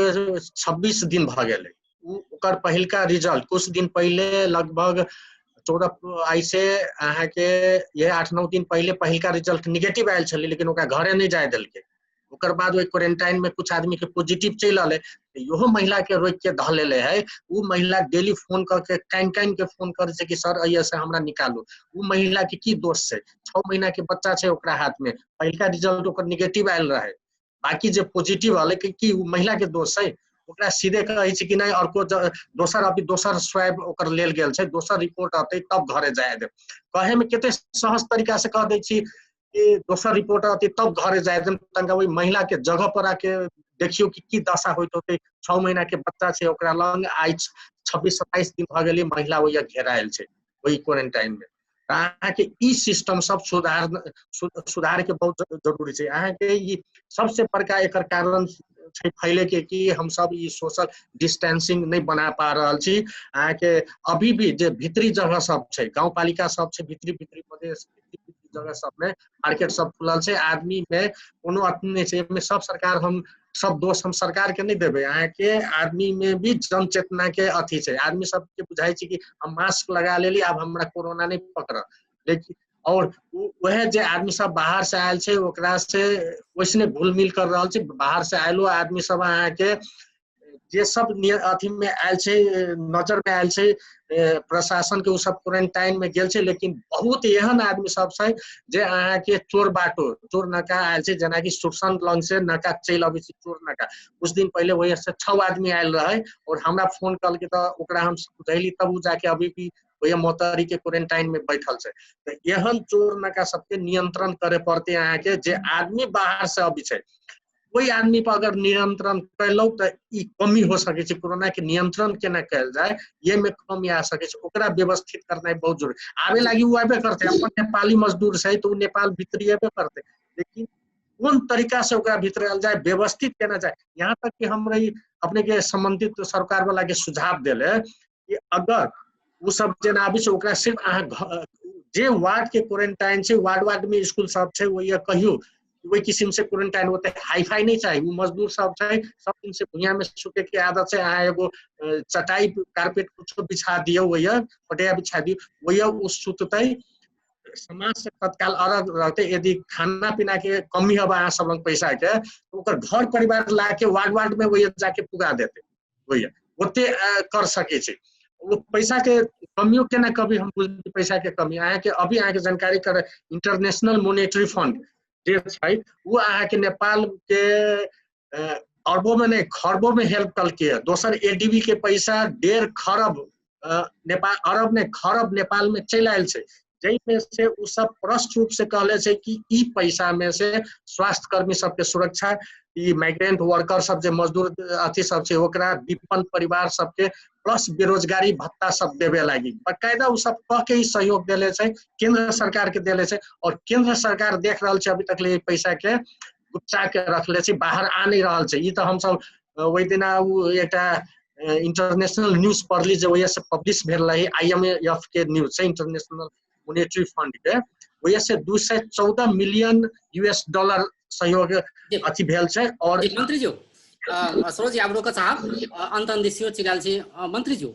26 दिन भऽ गेलै। उ ओकर पहिलका रिजल्ट कुछ दिन पहिले लगभग 14 आइ से अहाँके इएह 8-9 दिन पहिले पहिलका रिजल्ट निगेटिव आयल छलै, लेकिन ओकरा घरे नहि जाय देलकै। ओकर बाद ओहि क्वारेंटाइन में कुछ आदमी के पॉजिटिव चलि एलै, इहो महिला के रोकि के धऽ लेले है। ओ महिला डेली फोन करके कानि कानि के फोन करै छै कि सर, एहिया से हमरा निकालू। ओ महिला के की दोष छै? 6 महीना के बच्चा छै ओकरा हाथ में, पहिलका रिजल्ट ओकर निगेटिव आयल रहे, बाकी जे पॉजिटिव एलै की ओ महिला के दोष छै? ओकरा सीधे कहै छै कि नहि, अर्को दोसर, अभी दोसर स्वैब ओकर लेल गेल छै, दोसर रिपोर्ट अतै तब घरे जाय देब। कहे में कते सहज तरीका से कह दै छी कि दोसर रिपोर्ट अतै तब घरे जाय देब। तनका ओहि महिला के जगह पर आके देखियौ कि की दशा होइत होतै। 6 महीना के बच्चा छै ओकरा लग, आइ 26-27 दिन भऽ गेलै, महिला ओहि घेरायल छै ओहि क्वारेंटाइन में। तऽ अहाँके ई सिस्टम सब सुधार के बहुत जरूरी छै। अहाँके ई सबसे बड़का एकर कारण छै फैले के कि हमसब ई सोशल डिस्टेंसिंग नहि बना पा रहल छी। अहाँके अभी भी जे भीतरी जगह सब छै, गाँवपालिका सब छै, भीतरी भीतरी प्रदेश, भीतरी भीतरी जगह सबमे मार्केट सब खुलल छै, आदमी मे कोनो अथी नहि छै। एहिमे सब सरकार, हम सब दोष हम सरकार के नहि देबै, अहाँके आदमी मे भी जन चेतना के अथी छै। आदमी सबके बुझाइ छै कि हम मास्क लगा लेली, आब हमरा कोरोना नहि पकड़त। लेकिन और वएह जे आदमी सब बाहर से आयल छै, ओकरा से वैसने घुल मिल कर रहल छै। बाहर से आयलो आदमी सब अहाँके जे सब अथी में आयल छै, नजर में आयल छै प्रशासन के, ओ सब क्वारेंटाइन में गेल छै। लेकिन बहुत एहन आदमी सब छै जे अहाँके चोर बाटो चोर नाका आयल छै, जेनाकि सुरसन लंग से नाका चलि अबै छै चोर नाका। कुछ दिन पहिले वही से 6 आदमी आयल रहे और हमरा फोन कलके, तऽ ओकरा हम बुझैली, तब ओ जाके अभी भी वही मोतरी के क्वारेंटाइन में बैठल छै। तऽ एहन चोर नाका सबके नियंत्रण करे पड़ते। अहाँके जे आदमी बाहर से अबै छै, ओहि आदमी पर अगर नियंत्रण कयलहुँ तऽ ई कमी हो सकै छै। कोरोना के नियंत्रण केना कयल जाय, ये में कमी आ सकै छै। ओकरा व्यवस्थित करनाइ बहुत जरूरी। आबे लागी ओ आबे करतै, अपन नेपाली मजदूर छै तऽ ओ नेपाल भीतरी एबे करतै, लेकिन कोन तरीका से ओकरा भीतर आयल जाय, व्यवस्थित केना जाय? यहाँ तक कि हम रही अपने के संबंधित सरकार वाला के सुझाव देले कि अगर ओ सब जेना आबै छै, ओकरा सिर्फ अहाँ जे वार्ड के क्वारेंटाइन छै, वार्ड वार्ड में स्कूल सब छै, वही कहियो ओहि किसिम से क्वारेंटाइन, ओते हाई फाई नहीं चाही। ओ मजदूर सब छै, सब दिन से भुइयां में सुते के आदत छै। अहाँ एगो चटाई, कारपेट कुछो बिछा दियौ, वही पटिया बिछा दियौ, वही ओ सुततै, समाज से तत्काल अलग रहते। यदि खाना पीना के कमी हब अहाँ सब लग पैसा के, ओकर घर परिवार ला के वार्ड वार्ड में वही जाके पुगा देते, वही ओते कर सके छै। वो पैसा के कमियों केना कभी हम बुझ पैसा के कमी अहाँके अभी अहाँके जानकारी करे, इंटरनेशनल मोनेटरी फंड जे छै, ओ अहाँके नेपाल के अरबों में नहीं, खरबों में हेल्प कलके। दोसर एडीबी के पैसा 1.5 खरब नेपाल, अरब ने खरब नेपाल में चलि आयल छै, जाहिमे से ओ सब स्पष्ट रूप से कहले छै कि ई पैसा में से स्वास्थ्य कर्मी सबके सुरक्षा, ई माइग्रेंट वर्कर सब जे मजदूर अथी सब छै ओकरा, विपन्न परिवार सबके, प्लस बेरोजगारी भत्ता सब देवे लागी बकायदा ओ सब कह के ही सहयोग देले छै, केंद्र सरकार के देले छै। और केंद्र सरकार देख रहल छै, अभी तक ले पैसा के गुप्चा के रखले छै, बाहर आ नहीं रहल छै। ई तऽ हमसब ओहि दिना ओ एकटा इंटरनेशनल न्यूज पढ़ली जे वजह से पब्लिश भेल रही, आईएमएफ के न्यूज छै, इंटरनेशनल मोनेटरी फंड के, वजह से 214 मिलियन यूएस डॉलर सहयोग अथी भेल छै। और मंत्रीज्यू, सरोज आब रोकऽ चाहब, अंत अंत सेहो चलि आयल छै। मंत्रीज्यू,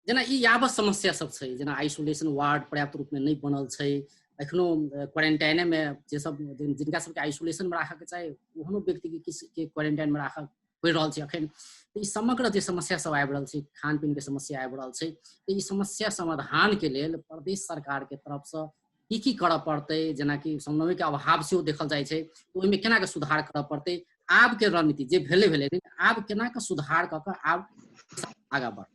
जेना ई यावत समस्या सब छै, जेना आइसोलेशन वार्ड पर्याप्त रूपमे नहि बनल छै, एखनो क्वारेंटाइने मे जे सब जिनका सबके आइसोलेशन मे राखऽके चाही, ओहनो व्यक्ति के किछु के क्वारेंटाइन मे राखऽ पड़ि रहल छै अखन। ई समग्र जे समस्या सब आबि रहल छै, खान पीन के समस्या आबि रहल छै, तऽ ई समस्या समाधान के लेल प्रदेश सरकार के तरफसँ की की करऽ पड़तै? जेनाकि समन्वय के अभाव सेहो देखल जाइ छै, ओहिमे केना के सुधार करऽ पड़तै? आब के रणनीति जे भेलै भेलै, आब केना के सुधार कऽ कऽ आब आगाँ बढ़?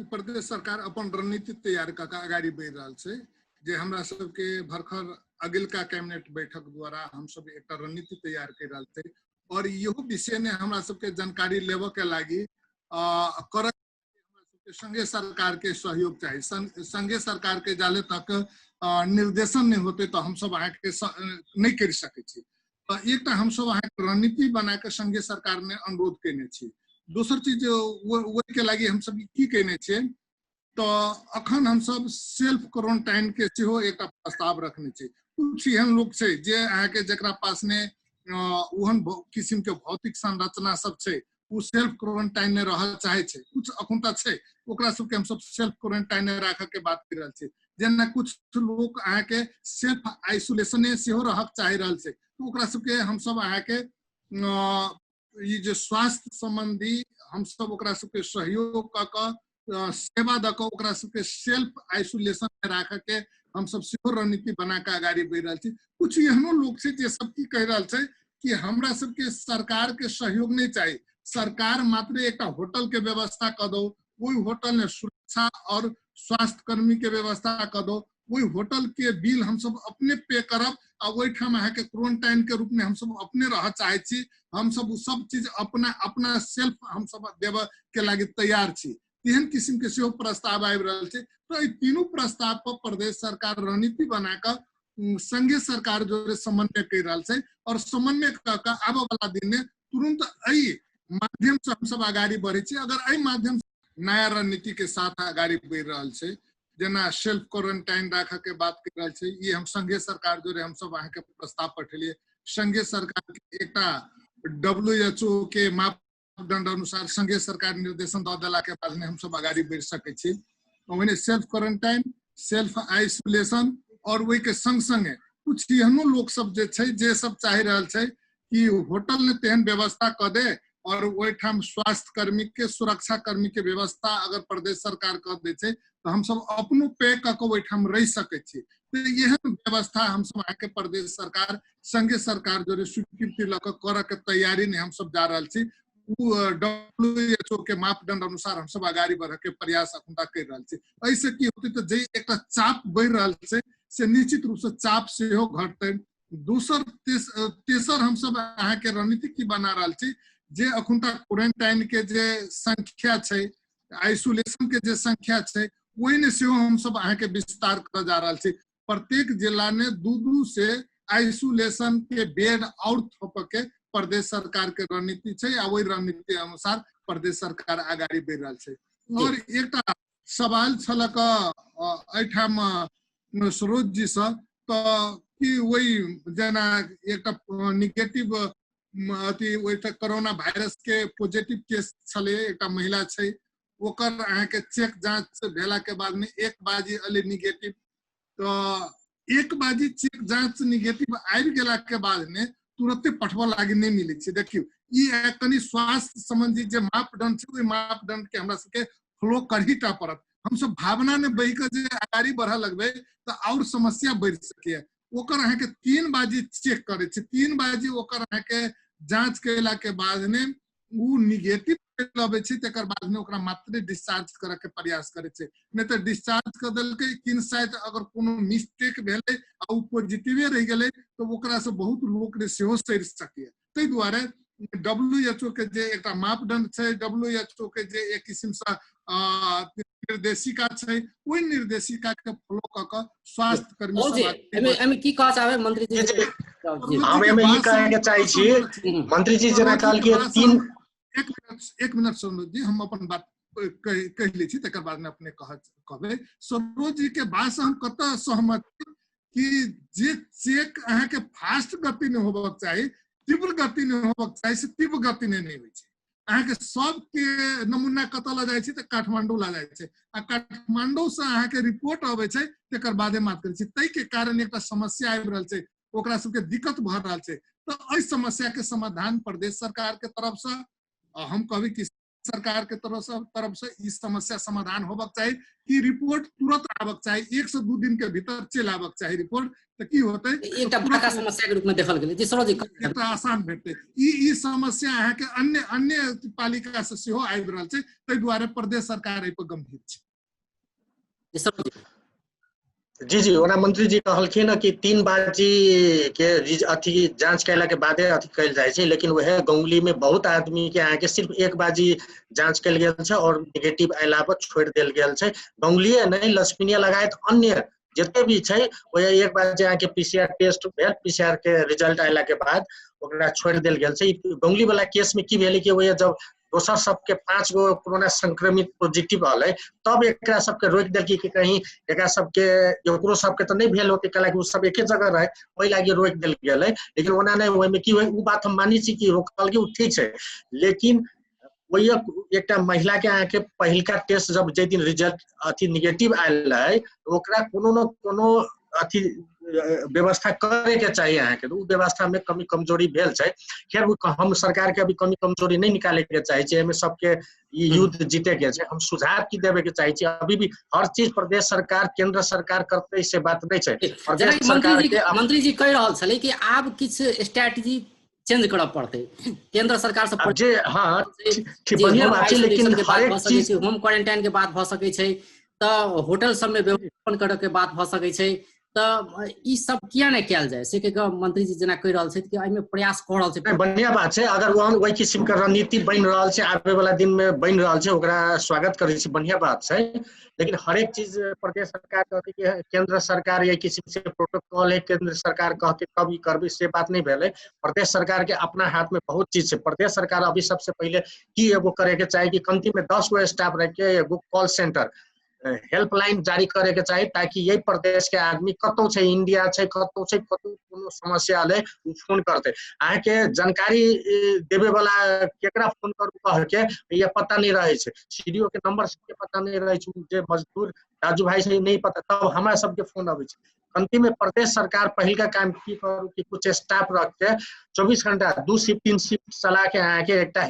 प्रदेश सरकार अपन रणनीति तैयार कऽ कऽ अगाडि बढ़ि रहल छै, जे हमरा सबके भरखर अगिलका कैबिनेट बैठक द्वारा हमसब एकटा रणनीति तैयार करि रहल छै। और इहो विषय में हमरा सबके जानकारी लेबऽ के लागी कर हमरा सबके संघीय सरकार के सहयोग चाही। संघीय सरकार के जाले तक निर्देशन नहीं होते तो हमसब अहाँके नहीं कर सकै छी। तऽ एकटा हमसब अहाँके रणनीति बना के संघीय सरकार में अनुरोध केने छी। दोसर चीज ओहिके लागि हमसब की केने छियै, तऽ अखन हमसब सेल्फ क्वारंटाइन के सेहो एकटा प्रस्ताव रखने छी। कुछ एहन लोक छै जे अहाँके जकरा पास ने ओहन किसिम के भौतिक संरचना सब छै, ओ सेल्फ क्वारंटाइन में रह चाहे छै, कुछ अखुनता छै ओकरा सबके हमसब सेल्फ क्वारंटाइन में राखऽ के बात कर रहल छी। जेना कुछ लोक अहाँके सेल्फ आइसोलेशने सेहो रहक चाहि रहल छै, तऽ ओकरा सबके हमसब अहाँके ई जे स्वास्थ्य संबंधी हमसब ओकरा सबके सहयोग कऽ कऽ सेवा दऽ कऽ ओकरा सबके सेल्फ आइसोलेशन में राखऽ के हमसब सेहो रणनीति बना कऽ अगाडि बढ़ि रहल छी। कुछ एहनो लोक छै जे सब की कहि रहल छै कि हमरा सबके सरकार के सहयोग नहीं चाही, सरकार मात्र एकटा होटल के व्यवस्था कऽ दो, ओहि होटल में सुरक्षा और स्वास्थ्य कर्मी के व्यवस्था कऽ दो, ओहि होटल के बिल हमसब अपने पे करब आ ओहिठाम अहाँके क्वारंटाइन के रूप में हमसब अपने रह चाहे छी, हमसब ओ सब चीज अपना अपना सेल्फ हमसब देबऽ के लागि तैयार छी। तेहन किसिम के सेहो प्रस्ताव आबि रहल छै। तऽ एहि तीनू प्रस्ताव पर प्रदेश सरकार रणनीति बना कऽ संघीय सरकार जोड़े समन्वय कर रहल छै और समन्वय कऽ कऽ आबऽ वाला दिन में तुरंत एहि माध्यम से हमसब अगाडि बढ़ै छी। अगर एहि माध्यम से नया रणनीति के साथ अगाडि बढ़ि रहल छै, जेना सेल्फ क्वारंटाइन राखऽ के बात कर रहल छै, ई हम संघीय सरकार जोड़े हमसब अहाँके प्रस्ताव पठेलियै। संघीय सरकार के एकटा WHO के मापदंड अनुसार संघीय सरकार निर्देशन दऽ देला के बाद हमसब अगाडि बढ़ि सकै छी। ओहिने सेल्फ क्वारंटाइन, सेल्फ आइसोलेशन और ओहि के संग संगे कुछ एहनो लोक सब जे छै जे सब चाहि रहल छै कि होटल ने तेहन व्यवस्था कऽ दे और ओहिठाम स्वास्थ्य कर्मी के सुरक्षा कर्मी के व्यवस्था अगर प्रदेश सरकार कऽ दै छै तऽ हमसब अपनो पे कऽ कऽ ओहिठाम रहि सकै छी। तऽ एहन व्यवस्था हमसब अहाँके प्रदेश सरकार संघीय सरकार जोड़े स्वीकृति लऽ कऽ करऽ के तैयारी में हमसब जा रहल छी। ओ WHO के मापदंड अनुसार हमसब अगाडि बढ़ऽ के प्रयास अखुनता कर रहल छी। एहिसँ की होतै तऽ जे एकटा चाप बढ़ि रहल छै से निश्चित रूपसँ चाप सेहो घटतै। दोसर तेसर हमसब अहाँके रणनीति की बना रहल छी जे अखुनता क्वारंटाइन के जे संख्या छै, आइसोलेशन के जे संख्या छै, ओहिमे सेहो हमसब अहाँके विस्तार करऽ जा रहल छी। प्रत्येक जिला में 2-2 से आइसोलेशन के बेड और थोपऽ के प्रदेश सरकार के रणनीति छै आ ओहि रणनीति अनुसार प्रदेश सरकार अगाडि बढ़ि रहल छै। और एकटा सवाल छलक एहिठाम सरोज जी से, तऽ कि ओहि जेना एकटा निगेटिव अथी ओहिठाम कोरोना वायरस के पॉजिटिव केस छलै, एकटा महिला छै, ओकर अहाँके चेक जांच भेला के बाद में 1 बाजी अलै निगेटिव, तऽ 1 बाजी चेक जांच निगेटिव आबि गेला के बाद में तुरंते पठबऽ लागि नहि मिलै छै। देखियौ ई कनि स्वास्थ्य संबंधी जे मापदंड छै ओहि मापदंड के हमरा सबके फॉलो करही टा पड़त। हमसब भावना में बहि कऽ जे अगाडि बढ़ऽ लगबै तऽ और समस्या बढ़ि सकैए। ओकर अहाँके 3 बाजी चेक करै छै, 3 बाजी ओकर अहाँके जांच कयला के बाद में उ निगेटिव अबै छै, तकर बाद में ओकरा मात्र डिस्चार्ज करऽ के प्रयास करै छै, नहि तऽ डिस्चार्ज कऽ देलकै किन शायद अगर कोनो मिस्टेक भेलै आ उ पॉजिटिवे रहि गेलै तऽ ओकरा से बहुत लोक रे सेहो सड़ि सकैए। ताहि दुआरे WHO के जे एकटा मापदंड छै, WHO के जे एक किसिमसँ निर्देशिका छै, ओहि निर्देशिका के फॉलो कऽ कऽ स्वास्थ्य कर्मी जी, सब एहिमे की कहऽ चाहबै मंत्री जी? जी, जी। हम एहिमे ई कहै के चाहै छी मंत्री जी जेना कहलखिन 3 एक मिनट सरोज जी, हम अपन बात कहि लै छी, तकर बाद में अपने कहबै। सरोज जी के बात से हम कतऽ सहमत छी कि जे चेक अहाँके फास्ट गति में होबक चाही, तीव्र गति में होबक चाही, से तीव्र गति में नहि होइ छै। अहाँके सबके नमूना कतऽ लऽ जाइ छै तऽ काठमांडू लऽ जाइ छै, आ काठमांडू से अहाँके रिपोर्ट अबै छै तकर बादे मात करै छै। ताहिके कारण एकटा समस्या आबि रहल छै, ओकरा सबके दिक्कत भऽ रहल छै। तऽ एहि समस्या के समाधान प्रदेश सरकार के तरफ से, हम कहबै कि सरकार के तरफ से ई समस्या समाधान होबक चाही कि रिपोर्ट तुरंत आबक चाही, 1 से 2 दिन के भीतर चलि आबक चाही रिपोर्ट। तऽ की होतै? एकटा बड़का समस्या के रूप में देखल गेलै। जी सरोज जी, एकटा आसान भेटतै। ई समस्या अहाँके अन्य अन्य पालिका से सेहो आबि रहल छै, ताहि दुआरे प्रदेश सरकार एहि पर गंभीर छै। जी सरोज जी। जी जी, ओना मंत्री जी कहलखिन कि 3 बाजी के अथी जांच कयला के बादे अथी कयल जाइ छै, लेकिन वएह गंगुली में बहुत आदमी के अहाँके सिर्फ 1 बाजी जांच कयल गेल छै और निगेटिव अयला पर छोड़ि देल गेल छै। गंगुलिये नहि, लक्ष्मीनिया लगायत अन्य जते भी छै ओहि 1 बाजी अहाँके पीसीआर टेस्ट भेल, पीसीआर के रिजल्ट अयला के बाद ओकरा छोड़ि देल गेल छै। गंगुली वाला केस में की भेलै कि वएह जब दोसर सबके 5 गो कोरोना संक्रमित पॉजिटिव रहलै तब एकरा सबके रोकि देलकै कि कहीं एकरा सबके ओकरो सबके तऽ नहि भेल होतै, कैलाकि ओ सब एके जगह रहै, ओहि लागि रोकि देल गेलै। लेकिन ओना नहि, ओहिमे की होइ, ओ बात हम मानै छी कि रोकलकै ओ ठीक छै, लेकिन ओहि एकटा महिला के अहाँके पहिलका टेस्ट जब जाहि दिन रिजल्ट अथी निगेटिव आयल रहै, ओकरा कोनो न कोनो अथी व्यवस्था करे के चाही अहाँके। ओ व्यवस्था में कमी कमजोरी भेल छै। खैर, हम सरकार के अभी कमी कमजोरी नहीं निकाले के चाहे छियै, एहिमे सबके ई युद्ध जीते के छै। हम सुझाव की देवे के चाहे छियै, अभी भी हर चीज प्रदेश सरकार केंद्र सरकार करते से बात नहीं छै। प्रदेश सरकार के मंत्री जी कहि रहल छलै कि आब किछु स्ट्रेटजी चेंज करऽ पड़तै केंद्र सरकार से जे। हाँ, ठीक, बढ़िया बात छै, लेकिन हरेक चीज होम क्वारंटाइन के बात भऽ सकै छै, तऽ होटल सबमे व्यवस्थापन करऽ के बात भऽ सकै छै, तऽ ई सब किया नहि कयल जाय से के मंत्री जी जेना कहि रहल छथि कि एहिमे प्रयास कऽ रहल छै। बढ़िया बात छै, अगर ओहन ओहि किसिम के रणनीति बनि रहल छै, आबे वाला दिन में बनि रहल छै, ओकरा स्वागत करै छी, बढ़िया बात छै। लेकिन हरेक चीज प्रदेश सरकार कहतै कि केंद्र सरकार एहि किसिम से प्रोटोकॉल है, केंद्र सरकार कहतै तब ई करबै, से बात नहीं भेलै। प्रदेश सरकार के अपना हाथ में बहुत चीज छै। प्रदेश सरकार अभी सबसे पहिले की एगो करे के चाही कि कमती में 10 गो स्टाफ रख के एगो कॉल सेंटर हेल्पलाइन जारी करे के चाही, ताकि यही प्रदेश के आदमी कतौ छै, इंडिया छै, कतौ छै, कतौ कोनो समस्या आले ओ फोन करते। अहाँके जानकारी देवे वाला केकरा फोन करू कह के ये पता नहीं रहे छै, सीडीओ के नंबर सबके पता नहीं रहे छै, जे मजदूर राजू भाई से नहीं पता, तब हमरा सबके फोन अबै छै। अंतिम में प्रदेश सरकार पहिलका काम की करू कि कुछ स्टाफ रख के 24 घंटा 2 शिफ्ट 3 शिफ्ट चला के अहाँके एकटा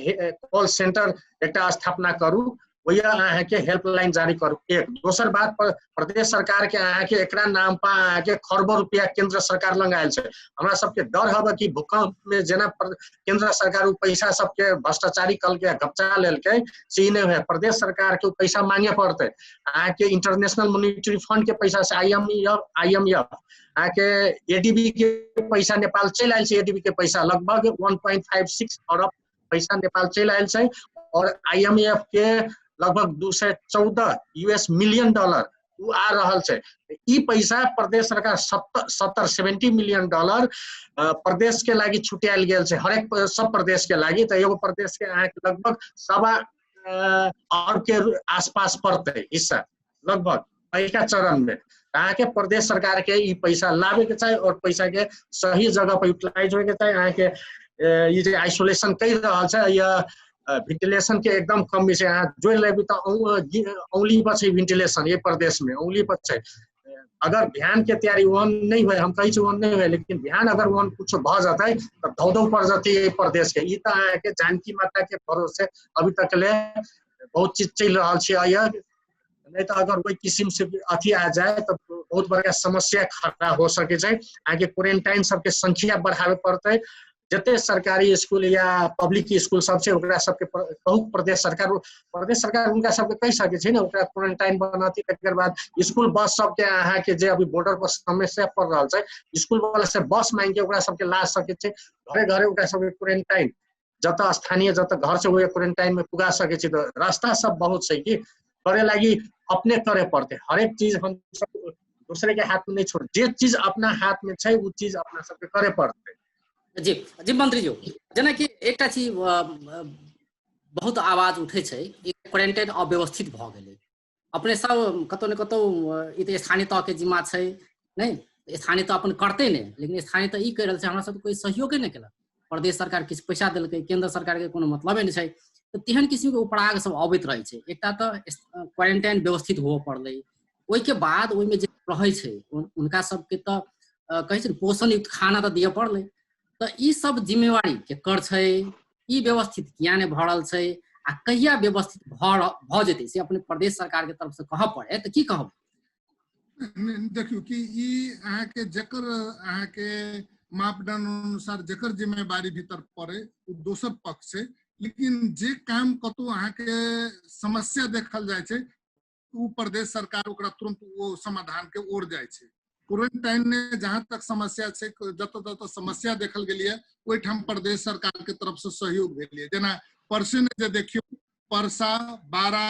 कॉल सेंटर एकटा स्थापना करू, वही अहाँके हेल्पलाइन जारी करू। एक दोसर बात, प्रदेश सरकार के अहाँके एकरा नाम पर अहाँके खरबों रुपया केंद्र सरकार लग आयल छै। हमरा सबके डर हवे कि भूकंप में जेना केंद्र सरकार उ पैसा सबके भ्रष्टाचारी कलके घपचा लेलकै, से ई नहीं है। प्रदेश सरकार के उ पैसा मांगे पड़तै। अहाँके इंटरनेशनल मॉनिटरी फंड के पैसा से IMF अहाँके ADB के पैसा नेपाल चलि आयल छै। ADB के पैसा लगभग 1.56 अरब पैसा नेपाल चलि आयल छै, और IMF के लगभग 214 US million dollar उ आ रहल छै। ई पैसा प्रदेश सरकार 70 मिलियन डॉलर प्रदेश के लागि छुट्यायल गेल छै, हरेक सब प्रदेश के लागि। तऽ एगो प्रदेश के अहाँके लगभग 1.25 अरब के आसपास पड़तै हिस्सा लगभग पहिलका चरण में। अहाँके प्रदेश सरकार के ई पैसा लाबे के चाही और पैसा के सही जगह पर यूटिलाइज होय के चाही। अहाँके ई जे आइसोलेशन कहि रहल छै या वेंटिलेशन के एकदम कमी छै, अहाँ जोड़ि लेबै तऽ औंगली पर छै वेंटिलेशन, ये प्रदेश में औंगली पर छै। अगर ध्यान के तैयारी ओहन नहीं हुए, हम कहै छी ओहन नहीं हुए, लेकिन ध्यान अगर ओहन कुछ भऽ जेतै तऽ धौ धौ पड़ जेतै एहि प्रदेश के। ई तऽ अहाँके जानकी माता के भरोसे अभी तक ले बहुत चीज चलि रहल छै, नहीं तऽ अगर ओहि किसिम से अथी आ जाए तऽ बहुत बड़का समस्या खड़ा हो सकै छै। अहाँके क्वारेंटाइन सबके संख्या बढ़ाबे पड़तै। जते सरकारी स्कूल या पब्लिक स्कूल सब छै ओकरा सबके बहुत प्रदेश सरकार उनका सबके कहि सकै छै ने, ओकरा क्वारेंटाइन बनती। तकर बाद स्कूल बस सबके अहाँके जे अभी बॉर्डर पर समस्या पड़ रहल छै, स्कूल वाला से बस मांगि के ओकरा सबके ला सकै छै घरे घरे, ओकरा सबके क्वारेंटाइन जतऽ स्थानीय जतऽ घर से ओहि क्वारेंटाइन में पुगा सकै छै। तऽ रास्ता सब बहुत छै कि करे लागि अपने करे पड़तै। हरेक चीज हम सब दूसरे के हाथ में नहीं छोड़, जे चीज अपना हाथ में छै ओ चीज अपना सबके करे पड़तै। जी जी मंत्री जी, जेनाकि एकटा चीज बहुत आवाज उठै छै, क्वारेंटाइन अव्यवस्थित भऽ गेलै, अपने सब कतौ ने कतौ ई तऽ स्थानीय तह के जिम्मा छै नहि, स्थानीय तह अपन करतै नहि, लेकिन स्थानीय तह ई कहि रहल छै हमरा सबके कोइ सहयोगे नहि केलक, प्रदेश सरकार किछु पैसा देलकै, केंद्र सरकार के कोनो मतलबे नहि छै। तऽ तेहन किसिमके उपराग सब अबैत रहै छै। एकटा तऽ क्वारेंटाइन व्यवस्थित होबऽ पड़लै, ओहिके बाद ओहिमे जे रहै छै हुनका सबके तऽ कहै छै ने पोषण युक्त खाना तऽ दिअ पड़लै। तऽ ई सब जिम्मेवारी केकर छै, ई व्यवस्थित किया नहि भऽ रहल छै आ कहिया व्यवस्थित भऽ जेतै से अपने प्रदेश सरकार के तरफ से कहऽ पड़े तऽ की कहब? देखियौ कि ई अहाँके जकर अहाँके मापदंड अनुसार जकर जिम्मेवारी भीतर पड़े ओ दोसर पक्ष छै, लेकिन जे काम कतौ अहाँके समस्या देखल जाइ छै ओ प्रदेश सरकार ओकरा तुरंत ओ समाधान के ओर जाइ छै। क्वारेंटाइन में जहाँ तक समस्या छै, जतऽ जतऽ समस्या देखल गेलियै ओहिठाम प्रदेश सरकार के तरफ से सहयोग भेलियै। जेना परसे ने जे देखियौ, परसा, बारा,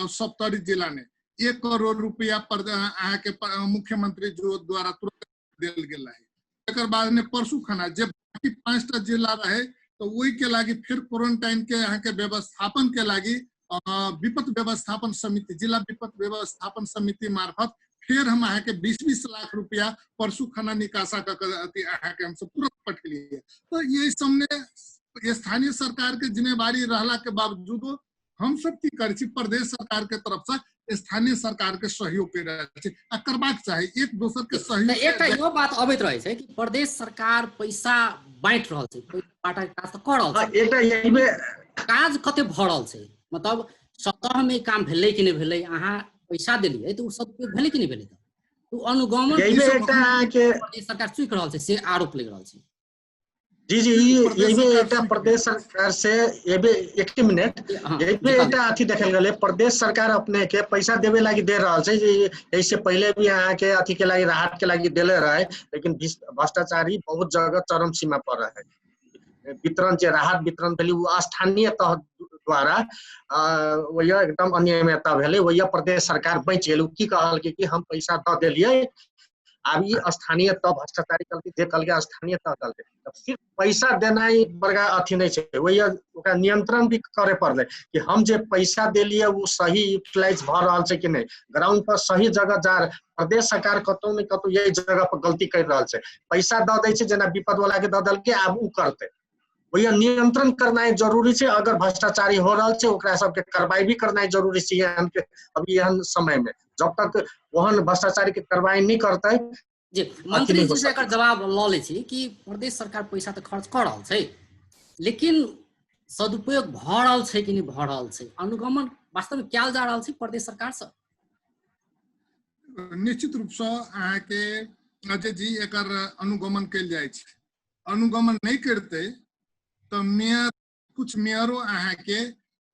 सप्तरी जिला ने 1 करोड़ रुपया पर अहाँके मुख्यमंत्री जो द्वारा तुरंत देल गेल रहे। तकर बाद में परसू खाना जे बाकी 5टा जिला रहे तो ओहि के लागी फिर क्वारेंटाइन के अहाँके व्यवस्थापन के लागी विपद व्यवस्थापन समिति, जिला विपद व्यवस्थापन समिति मार्फत फिर हम अहाँके 20-20 लाख रुपया परसू खाना निकासा कऽ के अथी अहाँके हमसब तुरंत पठेलियै। तऽ ये सबमे स्थानीय सरकार के जिम्मेवारी रहला के बावजूदो हम सब की करै छी, प्रदेश सरकार के तरफ से स्थानीय सरकार के सहयोग कर रहल छी आ करबाक चाही एक दोसर के सहयोग। एकटा इहो बात अबैत रहै छै कि प्रदेश सरकार पैसा बाँटि रहल छै, बाँटक काज तऽ कऽ रहल छै, एकटा एहिमे काज कते भऽ रहल छै, मतलब सतह में काम भेलै कि नहि भेलै, अहाँ पैसा देलियै तऽ ओ सदुपयोग भेलै कि नहि भेलै, तऽ ओ अनुगमन एहिमे एकटा अहाँके प्रदेश सरकार चूकि रहल छै से आरोप लागि रहल छै। जी जी, एहिमे एकटा प्रदेश सरकार से एबे एक मिनट, एहिमे एकटा अथी देखल गेलै, प्रदेश सरकार अपने के पैसा देवे लागी दे रहल छै, एहिसे पहले भी अहाँके अथी के लागी राहत के लागी देले रहे, लेकिन भ्रष्टाचारी बहुत जगह चरम सीमा पर रहे। वितरण जे राहत वितरण भेलै ओ स्थानीय तह द्वारा वही एकदम अनियमितता भेलै, वही प्रदेश सरकार बचि गेल। ओ की कहलकै कि हम पैसा दऽ देलियै, आब ई स्थानीय तह भ्रष्टाचारी कहलकै, जे कहलकै स्थानीय तह कहलकै, तब सिर्फ पैसा देनाइ बड़का अथी नहि छै, वही ओकरा नियंत्रण भी करे पड़लै कि हम जे पैसा देलियै ओ सही यूटिलाइज भऽ रहल छै कि नहि, ग्राउंड पर सही जगह जा रहल। प्रदेश सरकार कतौ ने कतौ यही जगह पर गलती कर रहल छै, पैसा दऽ दै छै जेना विपद वाला के दऽ देलकै, आब ओ करतै, वही नियंत्रण करनाइ जरूरी छै। अगर भ्रष्टाचारी हो रहल छै ओकरा सबके कार्रवाई भी करनाइ जरूरी छै एहन के अभी एहन समय में, जब तक ओहन भ्रष्टाचारी के कार्रवाई नहीं करतै। जी मंत्री जी से एकर जवाब लऽ लै छी कि प्रदेश सरकार पैसा तऽ खर्च कऽ रहल छै, लेकिन सदुपयोग भऽ रहल छै कि नहि भऽ रहल छै, अनुगमन वास्तव में कयल जा रहल छै प्रदेश सरकार से? निश्चित रूप से अहाँके अजय जी एकर अनुगमन कयल जाइ छै। अनुगमन नहि करतै तऽ मेयर, कुछ मेयरो अहाँके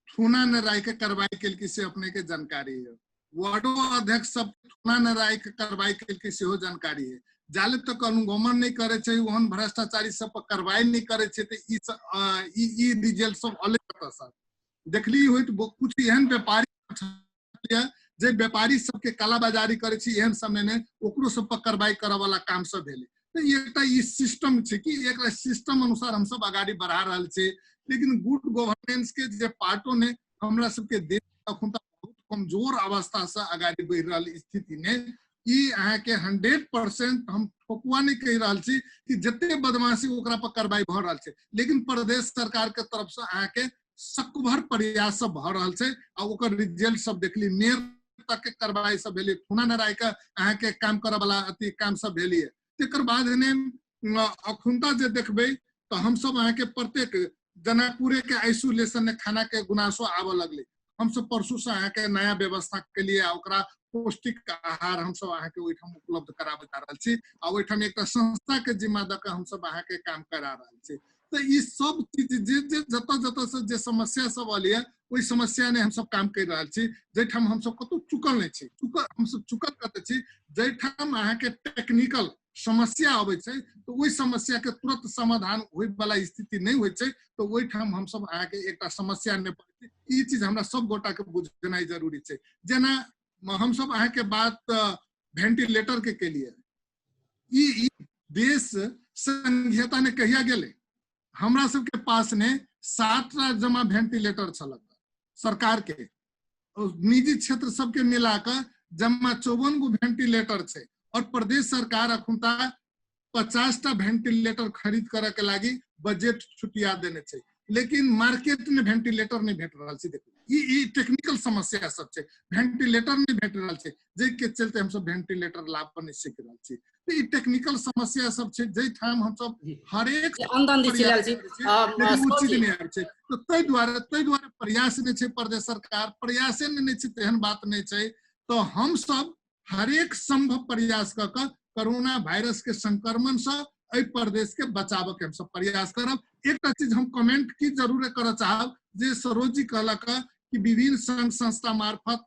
थूना न राय के कार्रवाई केलकै से अपने के जानकारी है, वार्डो अध्यक्ष सब थूना न राय के कार्रवाई केलकै सेहो जानकारी है। जाले तक अनुगमन नहि करे छै, ओहन भ्रष्टाचारी सब पर कार्रवाई नहि करे छै, तऽ ई रिजल्ट सब अलग कतऽ सर देखली होइत। कुछ एहन व्यापारी जे व्यापारी सबके कालाबाजारी करे छै एहन समय में, ओकरो सब पर कार्रवाई करऽ वाला काम सब भेलै। तऽ एकटा ई सिस्टम छै कि एकरा सिस्टम अनुसार हम सब अगाडि बढ़ा रहल छी, लेकिन गुड गवर्नेंस के जे पार्टो ने हमरा सबके देश अखन तक बहुत कमजोर अवस्था से अगाडि बढ़ि रहल स्थिति में ई अहाँके 100% हम ठोकुआ नहि कहि रहल छी कि जते बदमाशी ओकरा पर कार्रवाई भऽ रहल छै, लेकिन प्रदेश सरकार के तरफ से अहाँके सकभर प्रयास सब भऽ रहल छै आ ओकर रिजल्ट सब देखली। मेयर तक के कार्रवाई सब भेलै, थुना नराय के अहाँके काम करऽ वाला अथी काम सब भेलियै। तकर बाद ने अखुनता जे देखबै तऽ हमसब अहाँके प्रत्येक जनकपुरे के आइसोलेशन में खाना के गुनासो आबऽ लगलै। हमसब परसू से अहाँके नया व्यवस्था के लिए आ ओकरा पौष्टिक आहार हमसब अहाँके ओहिठाम उपलब्ध कराबऽ जा रहल छी आ ओहिठाम एकटा संस्था के जिम्मा दऽ कऽ हमसब अहाँके काम करा रहल छी। तऽ ई सब चीज जे जे जतऽ जतऽ से जे समस्या सब अलियै ओहि समस्या ने हमसब काम करि रहल छी, जाहिठाम हमसब कतौ चुकल नहि छी। चुकल हमसब चुकल कतऽ छी, जाहिठाम अहाँके टेक्निकल समस्या अबै छै तऽ ओहि समस्या के तुरंत समाधान होय वाला स्थिति नहि होइ छै, तऽ ओहिठाम हमसब अहाँके एकटा समस्या नहि पड़ै छै। ई चीज हमरा सब गोटा के बुझनाइ जरूरी छै। जेना हमसब अहाँके बात वेंटिलेटर के केलियै, ई देश संघीयता ने कहिया गेलै, हमरा सबके पास ने 7टा जमा वेंटिलेटर छलक सरकार के, निजी क्षेत्र सबके मिलाकर जमा 54 गो वेंटिलेटर छै और प्रदेश सरकार अखुनता 50टा वेंटिलेटर खरीद करे के लागी बजट छुटिया देने छै, लेकिन मार्केट में वेंटिलेटर नहीं भेट रहल छै। देखू ई टेक्निकल समस्या सब छै, वेंटिलेटर नहीं भेट रहल छै, जाहिके चलते हमसब वेंटिलेटर लाभ नहि सकि रहल छी। तऽ ई टेक्निकल समस्या सब छै जाहिठाम हमसब हरेक लेकिन ओ चीज नहि आबै छै। तऽ ताहि दुआरे प्रयास नहि छै, प्रदेश सरकार प्रयासे नहि छै, तेहन बात नहि छै। तऽ हमसब हरेक संभव प्रयास कऽ कऽ कोरोना वायरस के संक्रमण से एहि प्रदेश के बचाबऽ के हमसब प्रयास करब। एकटा चीज हम कमेंट की जरूर करऽ चाहब, जे सरोज जी कहलक कि विभिन्न संघ संस्था मार्फत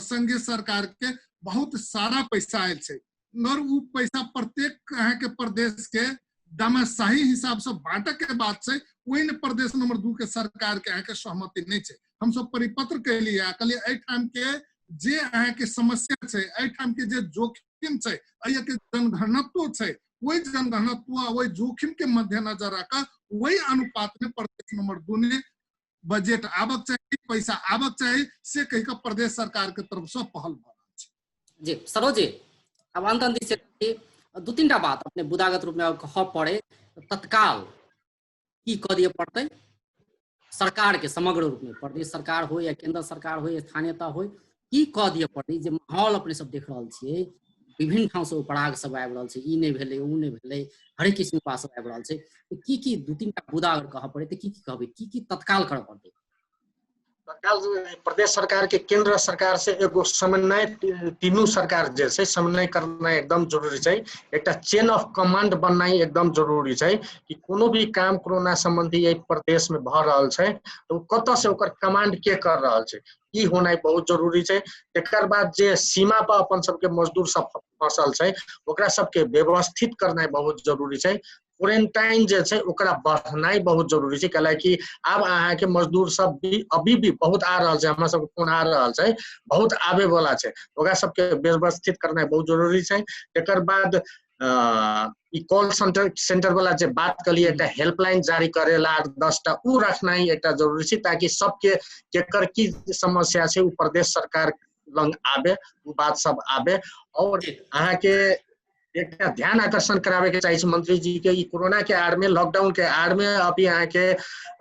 संघीय सरकार के बहुत सारा पैसा आयल छै, मगर उ पैसा प्रत्येक अहाँके प्रदेश के दामाशाही हिसाब से बांटक के बात छै, ओहि ने प्रदेश नंबर 2 के सरकार के अहाँके सहमति नहि छै। हमसब परिपत्र कैलियै आ कहलियै एहिठाम के जे अहाँके समस्या छै, एहिठाम के जे जोखिम छै, एहि के जनघनत्व छै, ओहि जनघनत्व आ ओहि जोखिम के मद्देनजर राख ओहि अनुपात में प्रदेश नंबर 2 ने बजट आबक चाही, पैसा आबक चाही, से कहि कऽ प्रदेश सरकार के तरफ से पहल भऽ रहल छै। जी सरोज जी, अब अंत अंत से दू तीन टा बात अपने बुदागत रूप में कहऽ पड़े। तत्काल की कऽ दिअ पड़तै सरकार के समग्र रूप में, प्रदेश सरकार हो या केंद्र सरकार हो या स्थानीयता हो, की कऽ दिअ पड़तै? जे माहौल अपने सब देख रहल छियै, विभिन्न ठाम से उपराग सब आबि रहल छै, ई नहि भेलै ओ नहि भेलै, हरेक किस्म के सब आबि रहल छै, की की दू तीन टा मुद्दा अगर कहऽ पड़ै तऽ की की कहबै, की की तत्काल करऽ पड़तै? तत्काल प्रदेश सरकार के केंद्र सरकार से एगो समन्वय, तीनू सरकार जे छै समन्वय करनाइ एकदम जरूरी छै। एकटा चेन ऑफ कमांड बननाइ एकदम जरूरी छै कि कोनो भी काम कोरोना संबंधी एहि प्रदेश में भऽ रहल छै तऽ ओ कतऽ से ओकर कमांड के कर रहल छै, ई होनाइ बहुत जरूरी छै। तकर बाद जे सीमा पर अपन सबके मजदूर सब फसल छै ओकरा सबके व्यवस्थित करनाइ बहुत जरूरी छै। क्वारेंटाइन जे छै ओकरा बढ़नाइ बहुत जरूरी छै, कैलाकि आब अहाँके मजदूर सब भी अभी भी बहुत आ रहल छै, हमरा सबके फोन आ रहल छै, बहुत आबे वाला छै, ओकरा सबके व्यवस्थित करनाइ बहुत जरूरी छै। तकर बाद ई कॉल सेंटर वाला जे बात कलियै, एकटा हेल्पलाइन जारी करेला 8-10 टा उ रखनाइ एकटा जरूरी छै, ताकि सबके केकर की समस्या छै उ प्रदेश सरकार लग आबे, उ बात सब आबे। और अहाँके एकटा ध्यान आकर्षण कराबे के चाही मंत्री जी के, ई कोरोना के आड़ में, लॉकडाउन के आड़ में अभी अहाँके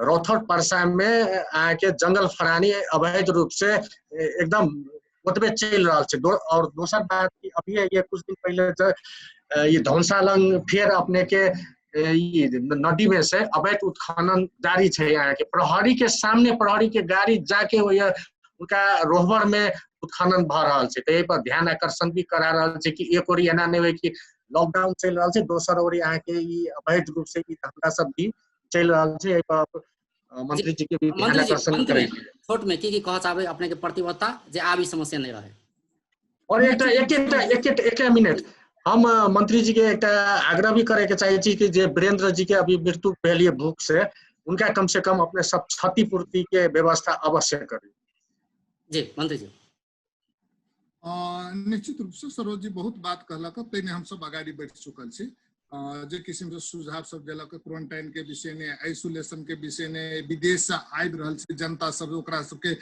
रौथर परसा में अहाँके जंगल फरानी अवैध रूप से एकदम ओतबे चलि रहल छै। और दोसर बात कि अभी ये कुछ दिन पहले ये धौंसा लंग फेर अपने के ई नदी में से अवैध उत्खनन जारी छै। अहाँके प्रहरी के सामने प्रहरी के गाड़ी जाके उनका रोहबर में उत्खनन भऽ रहल छै। तऽ एहि पर ध्यान आकर्षण भी करा रहल छै कि एक ओरी एना नहि होइ कि लॉकडाउन चलि रहल छै, दोसर ओरी अहाँके ई अवैध रूप से ई धंधा सब भी चलि रहल छै। एहि पर मंत्री जी के भी ध्यान आकर्षण करै छै। छोट में की की कहऽ चाहबै अपने के प्रतिबद्धता जे आब ई समस्या नहि रहे? और एकटा एक एक एक मिनट हम मंत्री जी के एकटा आग्रह भी करे के चाहे छी कि जे वीरेंद्र जी के अभी मृत्यु भेल भूख से, उनका कम से कम अपने सब क्षतिपूर्ति के व्यवस्था अवश्य करी। जी मंत्री जी। निश्चित रूप से सरोज जी बहुत बात कहलक, तैने हम सब अगाडि बढ़ि चुकल छी। जे किसिम के सुझाव सब देलक क्वारंटाइन के विषय में, आइसोलेशन के विषय में, विदेश से आबि रहल छै जनता सब, ओकरा सबके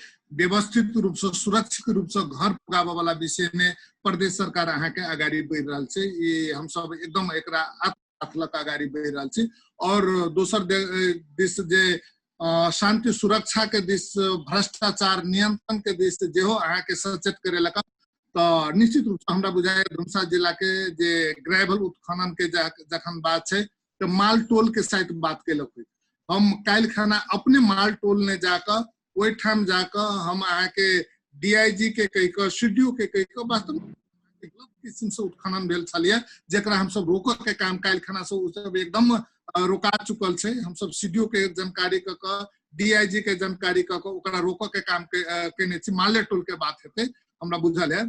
व्यवस्थित रूप से सुरक्षित रूप से घर पुगाबऽ वाला विषय में प्रदेश सरकार अहाँके अगाडि बढ़ि रहल छै। ई हम सब एकदम एकरा हाथ लऽ कऽ अगाडि बढ़ि रहल छी। और दोसर दिस जे शांति सुरक्षा के दिस, भ्रष्टाचार नियंत्रण के दिस जेहो अहाँके सचेत करेलक, तऽ निश्चित रूप से हमरा बुझाइए धनुषा जिला के जे ग्रेवल उत्खनन के जखन बात छै तऽ माल टोल के शायद बात केलक होय। हम काल्हि खाना अपने माल टोल ने जाकऽ ओहिठाम जाकऽ हम अहाँके डीआईजी के कहि कऽ, सीडीओ के कहि कऽ, वास्तव में गलत किस्म से उत्खनन भेल छलियै, जेकरा हमसब रोकऽ के काम काल्हि खाना से ओ सब एकदम रोका चुकल छै। हमसब सीडीओ के जानकारी कऽ कऽ, डीआईजी के जानकारी कऽ कऽ ओकरा रोकऽ के काम केने छी। माले टोल के बात हेतै हमरा बुझल है,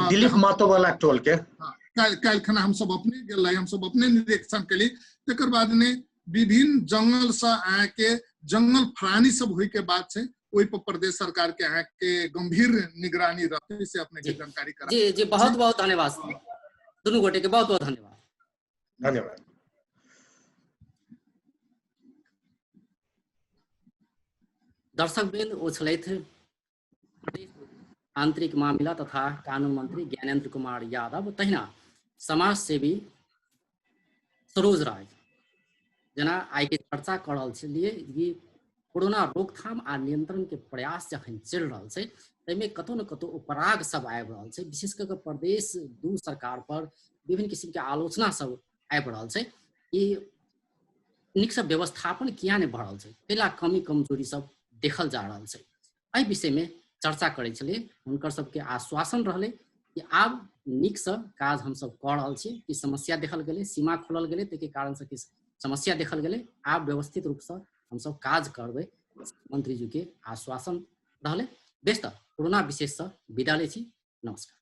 दिलीप महतो वाला टोल के। काल्हि खाना हमसब अपने गेल रही, हमसब अपने निरीक्षण केली। तकर बाद ने विभिन्न जंगल से अहाँके जंगल फरानी सब होय के बात छै, ओहि पर प्रदेश सरकार के अहाँके गंभीर निगरानी रहतै, से अपने के जानकारी करा। जी जी, बहुत बहुत धन्यवाद दुनू गोटे के, बहुत बहुत धन्यवाद। धन्यवाद। दर्शक वृंद, ओ छलथि आंतरिक मामिला तथा कानून मंत्री ज्ञानेंद्र कुमार यादव, तहिना समाज सेवी सरोज राय। जेना आइ के चर्चा कऽ रहल छलियै कि कोरोना रोकथाम आ नियंत्रण के प्रयास जखन चलि रहल छै ताहिमे कतौ ने कतौ उपराग सब आबि रहल छै। विशेष कऽ कऽ प्रदेश दू सरकार पर विभिन्न किसिम के आलोचना सब आबि रहल छै कि नीकसँ व्यवस्थापन किया नहि भऽ रहल छै, ताहि कमी कमजोरी सब देखल जा रहल छै। एहि विषयमे चर्चा करै छलियै, हुनकर सबके आश्वासन रहलै कि आब नीकसँ काज हमसब कऽ रहल छी। कि समस्या देखल गेलै, सीमा खोलल गेलै, ताहिके कारणसँ किछु समस्या देखल गेलै, आब व्यवस्थित रूपसँ हमसब काज करबै, मंत्री जी के आश्वासन रहलै। बेस, तऽ कोरोना विशेषसँ विदा लै छी। नमस्कार।